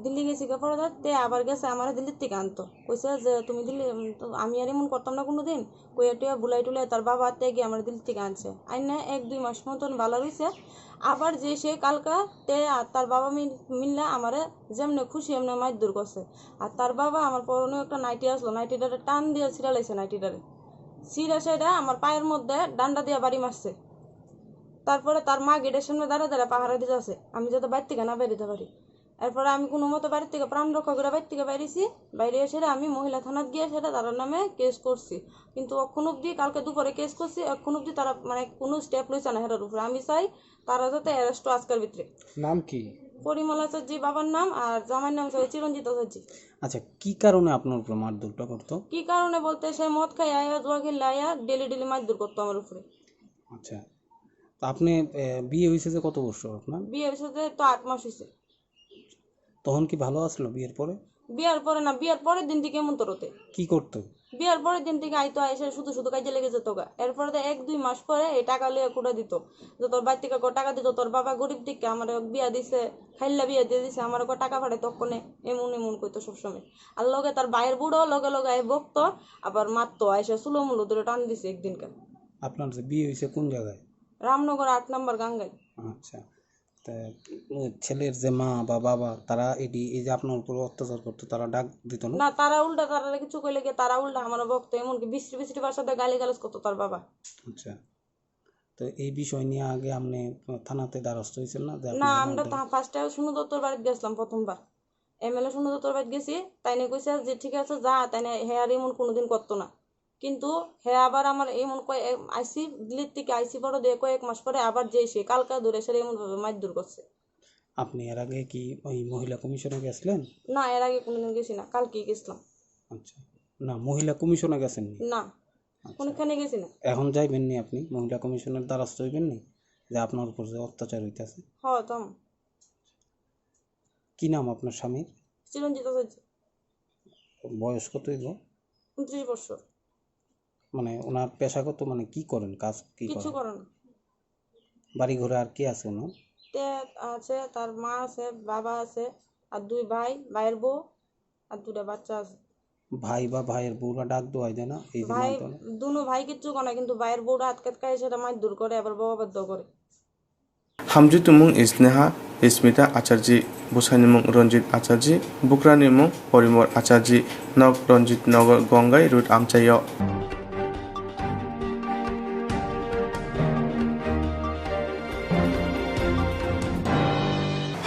দিল্লি গেছি গা পরে ধর তে আবার গেছে আমার দিল্লির থেকে আনতো। কইছে যে তুমি দিল্লি উম, তো আমি আর এমন করতাম না কোনোদিন। কইয়া টুয়া বুলাই টুলাই তার বাবা তে গিয়ে আমার দিল্লি থেকে আনছে। আইনা এক দুই মাস মতন ভালো রইছে। আবার যে সে কালকা তে আর তার বাবা মিল- মিললে আমারে যেমনে খুশি এমনে মারধর করছে। আর তার বাবা আমার পরনে একটা নাইটি আসলো, নাইটিটারে টান দিয়ে ছিঁড়া লাইছে নাইটিটারে। ছিঁড়া সেটা আমার পায়ের মধ্যে ডান্ডা দিয়ে বাড়ি মারছে। তারপরে তার মা গেটের সামনে দাঁড়া দাঁড়া পাহারা দিতে আছে, আমি যাতে বাইর থেকে না বেরোতে পারি। এরপরে আমি কোনো মতো বাড়ির থেকে প্রাণ রক্ষা করে বাইর থেকে বাইরেছি। বাইরে এসে আমি মহিলা থানাত গিয়ে সেটা তার নামে কেস করছি। কিন্তু অখন অবধি, কালকে দুপুরে কেস করছি, অখন অবধি তারা মানে কোনো স্টেপ লইছে না সেটার উপরে। আমি চাই তারা যাতে অ্যারেস্ট হয় আজকের ভিতরে। নাম কি? পরিমল আচার্য বাবার নাম, আর জামাইয়ের নাম হচ্ছে চিরঞ্জিত আচার্য। আচ্ছা, কি কারণে আপনার উপরে মারধরটা করতো? কি কারণে বলতে, সে মদ খায় আয়া, জুয়া খেললে আয়া, ডেলি ডেলি মারধর করতো আমার উপরে। আচ্ছা, তো আপনি, এ, বিয়ে হয়েছে যে কত বছর আপনার? বিয়ে হয়েছে যে তো আট মাস হয়েছে। তখন কি ভালো আসলো বিয়ের পরে? বিয়ার পরে না, বিয়ার পরের দিন থেকে এমন তরতে। কি করতো? বিয়ার পরের দিন থেকে আইতো, আইসে শুধু শুধু কাজে লেগে যেত গা। এরপরে তো এক দুই মাস পরে এই টাকা লইয়া কুড়া দিত, যে তোর বাড়ি থেকে গো টাকা দিত, তোর বাবা গরিব দিকে আমার বিয়া দিছে, খাইল্লা বিয়া দিয়ে দিছে, আমার গো টাকা পাঠায় তখনে এমন এমন কইতো সবসময়। আর লগে তার ভাইয়ের বুড়ো লগে লগে আই বকতো, আবার মারতো, আইসে চুলো মুলো ধরে টান দিছে একদিনকার। আপনার যে বিয়ে হয়েছে কোন জায়গায়? রামনগর আট নম্বর গাঙ্গাই। আচ্ছা, তা, উম, ছেলের যে মা বা বাবা, তারা এটি, এই যে আপনার উপর অত্যাচার করতো, তারা ডাক দিত না? না, তারা উল্টা, তারা কিছু কইলে কি, তারা উল্টা আমার বকতো, এমনকি বিশ্রী বিশ্রী ভাষাতে গালি গালাজ করতো তার বাবা। আচ্ছা, তো এই বিষয় নিয়ে আগে আপনি থানাতে দ্বারস্থ হয়েছেন না যে না, আপনার আমরা মধ্যে তা-, ফার্স্টে সুনু দত্তর বাড়িতে গেছিলাম প্রথমবার। এমএলএ সুনু দত্তর বাড়িতে গেছি, তাইনে কইছে যে ঠিক আছে যা, তাইনে হে আর এমন কোনোদিন করতো না। কিন্তু হে আবার আমার এমন কয়, এ, আইসি দিল্লির থেকে আইসি পরে দিয়ে কয়েক মাস পরে আবার যে সে কালকা ধরে সে এমন ভাবে মারধর করছে। আপনি এর আগে কি ওই মহিলা কমিশনে গেছিলেন? না, এর আগে কোনোদিন গেছি না, কালকেই গেছিলাম। আচ্ছা, না, মহিলা কমিশনে গেছেননি? না, আচ্ছা। কোনোখানে গেছি না। এখন যাইবেননি আপনি মহিলা কমিশনের দ্বারস্থ হইবেননি যে আপনার উপর যে অত্যাচার হইতাছে? হ্যাঁ, তো। কি নাম আপনার স্বামীর? চিরঞ্জিত আচার্য। বয়স কত হইব? ঊনত্রিশ বছর। মানে ওনার পেশাগত, মানে কি করেন, কাজ কি কিছু করেন? করে না। বাড়ি ঘরে আর কে আছে ওনার? তে আছে, তার মা আছে, বাবা আছে, আর দুই ভাই, ভাইয়ের বউ, আর দুটা বাচ্চা আছে। ভাই বা ভাইয়ের বউরা ডাক দেওয়াই দেয় না এই যে ভাই, মারধরে? দুনো ভাই কিচ্ছু করে না, কিন্তু ভাইয়ের বউরা আটকে আটকে সেটা মারধর করে, আবার বকাবাদ্য করে। Hamjwk tongmung Sneha Smita Acharji, bwsaini mung Ranjit Acharji, bukrani mung Porimor Acharji, nok Ranjit Nagar Gongai Road amchaio.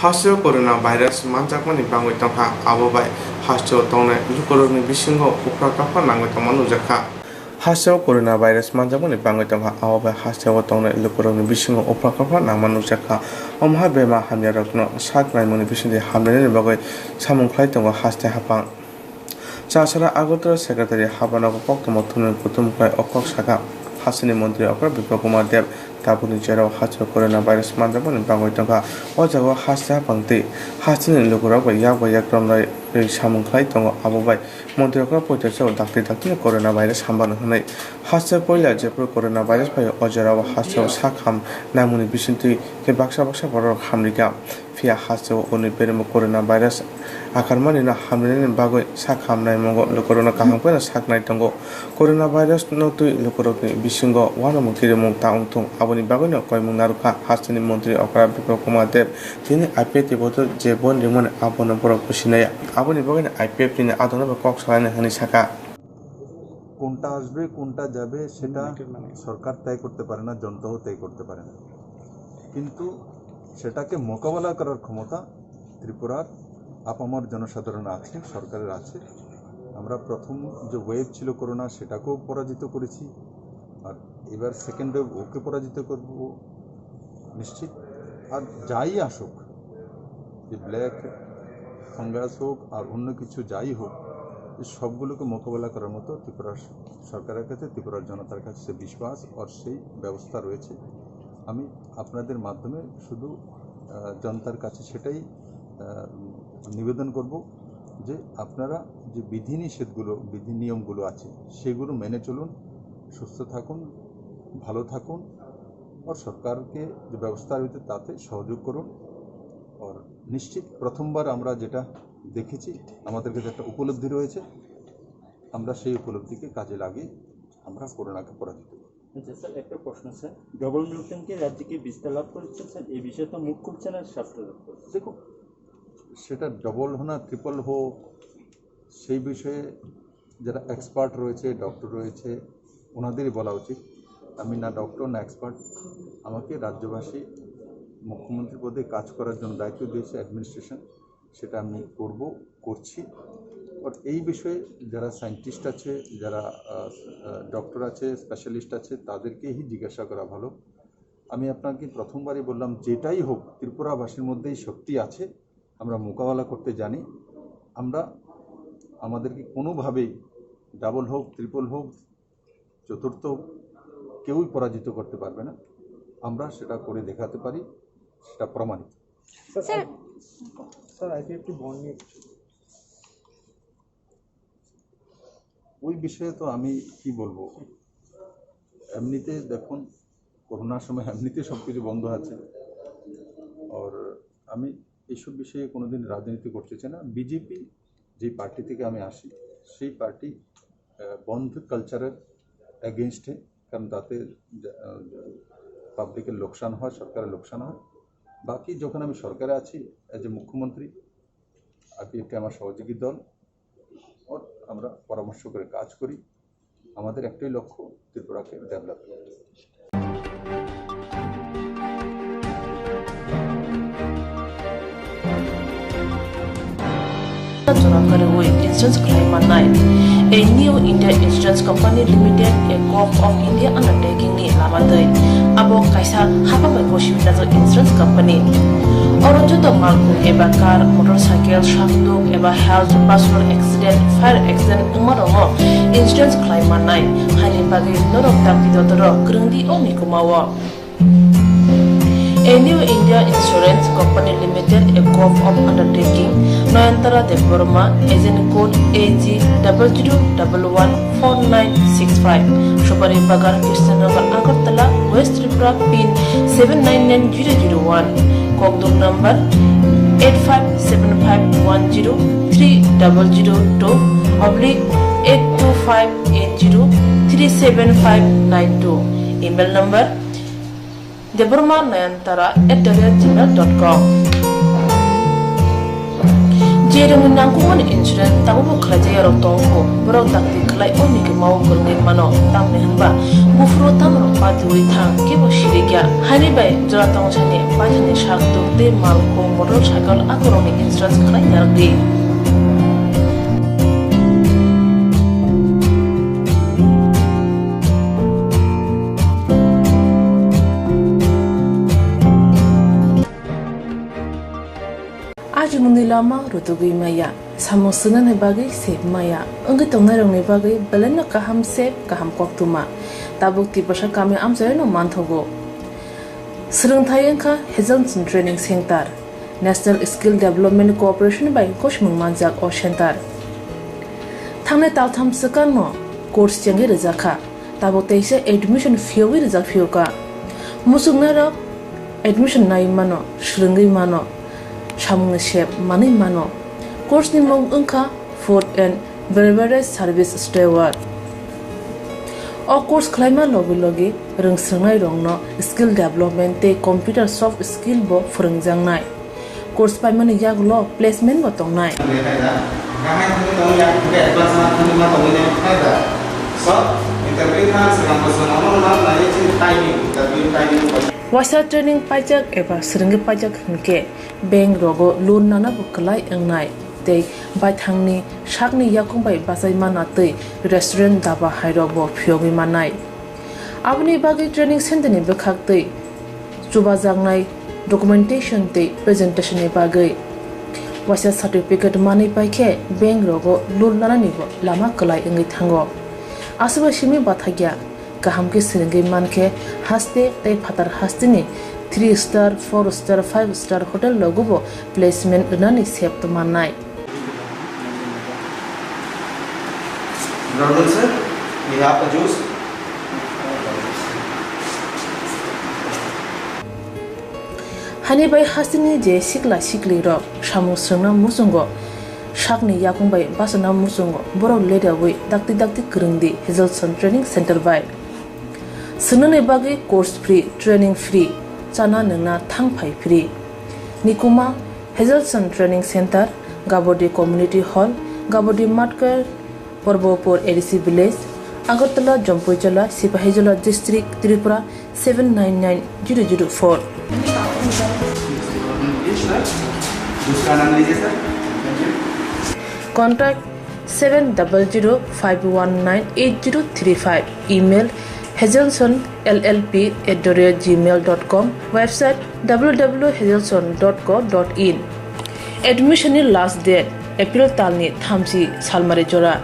Hasteo corona virus manjakmani bangwi tongkha, abo bai hasteo tongnai lukurokni bisingo uphra kaphra nangwi tongma nukjakha. Hasteo corona virus manjakmani bangwi tongkha, abo bai hasteo tongnai lukurokni bisingo uphra kaphra nangma nukjakha. Omo hai bemar hamyarokno sak naimani bisingtwi hamlainani bagwi samung khlai tongo haste haphang. Chasara Agartala Secretary habanogo koktwma thumnani kuthum khlai o kok sakha. Hasteni montri okra Biplab Kumar Deb tabukni cherao hasteo corona virus manjakmani bangwi tongkha. O jagao haste haphang twi hasteni lukurok bai yak bai yak romlai rwi samung khlai tongo, abo bai montri okra poito chao dakti dakti corona virus hambano hwnwi. Haste poila jephuru corona virus phaio o jorao hasteo sak ham naimani bisingtwi khe baksa baksa bororok hamrikha. Phiya hasteo uni beremo corona virus akarmani no hamlainani bagwi sak ham naimungo lukurokno kaham kheno sak nai tongo. Corona virus no twi lukurokni bisingo uanamung kirimung ta wngthung, aboni bagwino koimung narwkha hasteni montri okra Biplab Kumar Deb. Tini I P F ni bodol je bon ringmani abono borok bo sinaya. Aboni bagwino I P F ni adongrokno kok salaina hwnwi sakha. কোনটা আসবে, কোনটা যাবে, সেটা সরকার তয় করতে পারে না, জনতাও তয় করতে পারে না। কিন্তু সেটাকে মোকাবেলা করার ক্ষমতা ত্রিপুরার আপামর জনসাধারণ আছে, সরকারের আছে। আমরা প্রথম যে ওয়েভ ছিল করোনা, সেটাকেও পরাজিত করেছি, আর এবার সেকেন্ড ওয়েভ, ওকে পরাজিত করব নিশ্চিত। আর যাই আসুক, যে ব্ল্যাক ফাঙ্গাস হোক আর অন্য কিছু যাই হোক, এই সবগুলোকে মোকাবেলা করার মতো ত্রিপুরার সরকারের কাছে, ত্রিপুরার জনতার কাছে সে বিশ্বাস আর সেই ব্যবস্থা রয়েছে। আমি আপনাদের মাধ্যমে শুধু, আহ, জনতার কাছে সেটাই, আহ, নিবেদন করব যে আপনারা যে বিধিনিষেধগুলো, বিধি নিয়মগুলো আছে, সেগুলো মেনে চলুন, সুস্থ থাকুন, ভালো থাকুন, আর সরকারকে যে ব্যবস্থা রয়েছে তাতে সহযোগ করুন। আর নিশ্চিত প্রথমবার আমরা যেটা দেখেছি, আমাদের কাছে একটা উপলব্ধি রয়েছে, আমরা সেই উপলব্ধিকে কাজে লাগিয়ে আমরা করোনাকে পরাজিত করব। আচ্ছা স্যার, একটা প্রশ্ন স্যার, ডবল মিউটেন্ট কি রাজ্যে কি বিস্তার লাভ করেছে স্যার? এই বিষয়ে তো মুখ খুলছে না স্বাস্থ্য দপ্তর। দেখো, সেটা ডবল হো না ট্রিপল হো, সেই বিষয়ে যারা এক্সপার্ট রয়েছে, ডক্টর রয়েছে, ওনাদেরই বলা উচিত। আমি না ডক্টর না এক্সপার্ট। আমাকে রাজ্যবাসী মুখ্যমন্ত্রী পদে কাজ করার জন্য দায়িত্ব দিয়েছে অ্যাডমিনিস্ট্রেশন, সেটা আমি করব, করছি। আর এই বিষয়ে যারা সায়েন্টিস্ট আছে, যারা, আহ, আহ, ডক্টর আছে, স্পেশালিস্ট আছে, তাদেরকেই জিজ্ঞাসা করা ভালো। আমি আপনাকে প্রথমবারই বললাম, যেটাই হোক, ত্রিপুরাবাসীর মধ্যেই শক্তি আছে, আমরা মোকাবেলা করতে জানি। আমরা, আমাদেরকে কোনোভাবেই ডাবল হোক, ট্রিপল হোক, চতুর্থ হোক, কেউই পরাজিত করতে পারবে না। আমরা সেটা করে দেখাতে পারি, সেটা প্রমাণিত। Sir, sir, I-, sir, IPFT bond নিয়ে কিছু। ওই বিষয়ে তো আমি কি বলবো, এমনিতে দেখুন, করোনার সময় এমনিতে সব কিছু বন্ধ আছে। আর আমি এইসব বিষয়ে কোনোদিন রাজনীতি করতে চাই না। বিজেপি যে পার্টি থেকে আমি আসি, সেই পার্টি, আহ, বন্ধ কালচারের অ্যাগেনস্টে, কারণ তাতে, আহ, পাবলিকের লোকসান হয়, সরকারের লোকসান হয়। বাকি যখন আমি সরকারে আছি, এজ এ মুখ্যমন্ত্রী, আইপিএফটি আমার সহযোগী দল, ওর আমরা পরামর্শ করে কাজ করি। আমাদের একটাই লক্ষ্য, ত্রিপুরাকে ডেভেলপ করতে। Jora kwrwi insurance khlai mannai. A New India Insurance Company Limited, a Gov of India undertaking ni lama twi. Abo kaisa hapha bai bo sibinajak insurance company. Oro joto malkhung eba car, motorcycle, sakduk eba health, personal accident, fire accident wngma rokno insurance khlai mannai. Haini bagwi norok dakti dotoro kwrwngdi o mikumao. A New India Insurance Company Limited, a Gov of Undertaking, Nayantara Debbarma, agent code A G double zero double one four nine six five, Subari Bagan, Krishnanagar, Agartala, West Tripura, pin seven nine nine zero zero one, Kokdum number eight five seven five one zero three double zero two oblique eight two five eight zero three seven five nine two, email number debbarma nayantara at the rate gmail dot com. Je rwngni nangkukmani insurance tabukbo khlaijak yarok tongo, borok dakti khlai o mikimao kwrwngwi mano, tamni hwnba buphuru tamrok patiwi thang kebo sirikya. Haini bai jora tongsani paithani sak tuk tei malkhung motorcycle akorokni insurance khlai narwkdi. Ajimungni lama rutugwi maya, samung swngnani bagwi sep maya, wngwi tongnairokni bagwi belaino kaham sep, kaham koktwma. Tabuk Tiprasa kami amchaino manthogo. Swrwngthai wngkha Hazelson Training Center, National Skill Development Corporation bai kochimung manjak o center. Thangnai taltham swkangno course chengwi rwjakha. Tabuk teisa admission phiyogwi rijak phiyokha. Muchungnairok admission naiwi mano, swrwngwi mano, samungni sep manwi mano. Course ni mung wngkha Food and Beverage Service Steward. O course khlaima logi logi rwng swrwngnairokno skill development tei computer soft skill bo phwrwngjaknai. Course paimani yagulo placement bo tongnai. Sir, interview kha swkang bwswk nono nang nai chini timing, interview timing. Waisa training paijak eba swrwngwi paijak hwnkhe bank rogo loan nanabo kwlai wngnai tei baithangni sakni yakung bai bachai mana tei restaurant daba hairokbo phiyogwi mannai. Aboni bagwi training center ni bwkhak tei chubajaknai documentation tei presentation ni bagwi waisa certificate manwi paikhe bank rogo loan nanani bo lama kwlai wngwi thango. Aswkbo simi bathakya kaham khe swrwngwi mankhe haste tei phatar hasteni three star, four star, five star hotel rogobo placement rwnani sep mannai. Brother sir, we have a juice. Hani bai hasteni je sikla sikli rok samung swrwngna muchungo, sakni yakung bai bachana muchungo, borok leriawi dakti dakti kwrwngdi Hazelson Training Center bai. Swngnani bagwi course free, training free, chana nwngna thang phai free. Nikuma Hazelson Training Center, Gabodi Community Hall, Gabodi Matkar, Porbopur A D C Village, Agartala, Jampuijala, Sipahijola District, Tripura seven nine nine zero zero four. Contact seven double zero five one nine eight zero three five. Email hazelson L L P at the rate gmail dot com. Website W W W hazelson dot co dot in. Admission ni last date April talni thamchi salmari jora.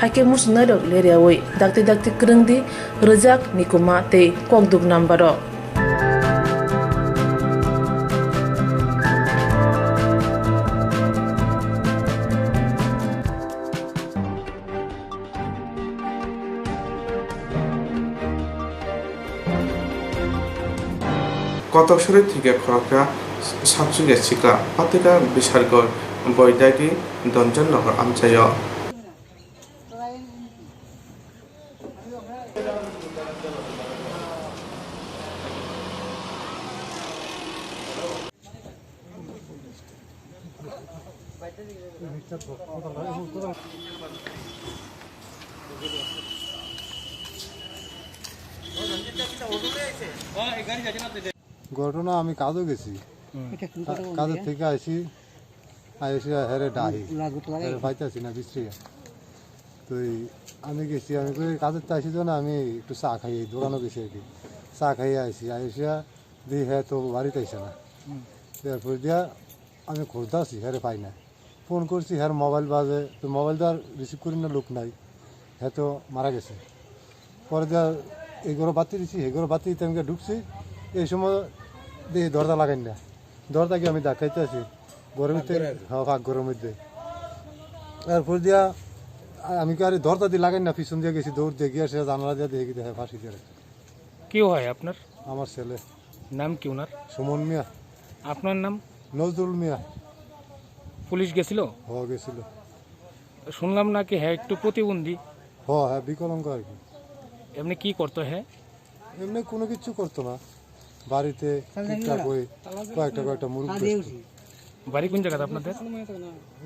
Haikhe muchungnairok leriawi dakti dakti kwrwngdi rwjak nikuma tei kokduk number o. Kotok suri thwikhe khoroksa sakchukya sikla, patika bisargor, Boidagi, Donjon Nogor amchaio. ঘটনা, আমি কাজে গেছি। হুম। কা-, কাজের থেকে আইছি, আইসি হেরে ডাহি। হেরে পাইতাছি না, বিশ্রী। তো এই আমি গেছি, আমি কই, "কাজের তো আইসি তো না, আমি একটু চা খাই, এই দোকানও গেছি আর কি।" চা খাই আইসি, আইসিয়া দেখি হ্যাঁ তো বাড়িতে আইসে না। হুম। এরপর দিয়া আমি খুঁজতে আছি, হেরে পাই না। ফোন করছি, হ্যাঁ মোবাইল বাজে, তো মোবাইল তো আর রিসিভ করি না, লোক নাই, হ্যাঁ তো মারা গেছে। পরে দিয়া এই ঘরে বাতি দিছি, এই ঘরে বাতি দিতে আমি গিয়ে ঢুকছি, এই সময় দেখি দরজা লাগাই না, দরজা গিয়ে আমি ধাক্কাইতে আছি ঘরের ভিতরে, পাকঘরের? হ্যাঁ, পাকঘরের মধ্যে। এরপর দিয়া আমি কি আর এই দরজা দিয়ে লাগাই না, পিছন দিয়ে গেছি, দৌড় দিয়ে গিয়ে সে জানালা দিয়ে দেখি দেখে ফাঁসি দিয়ে রাখছে। কেউ হয় আপনার? আমার ছেলে। নাম কি ওনার? সুমন মিয়া। আপনার নাম? নজরুল মিয়া। পুলিশ গেছিল? হ, গেছিল। শুনলাম নাকি হ্যাঁ একটু প্রতিবন্ধী। হ, হ্যাঁ, বিকলাঙ্গ আর কি। এমনি কি করতো হ্যাঁ? এমনি কোনো কিছু করতো না। বাড়িতে টুকটাক ওই কয়েকটা কয়েকটা মুরগ বেচতো। বাড়ি কোন জায়গাতে আপনাদের?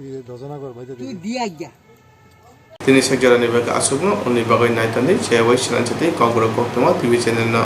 এই দজনাগর বাইরে দিকে। Tini seng jorani bagwi aswkno, uni bagwi naitandi, chayawai swnamsati, Kokborok Koktwma T V channel no.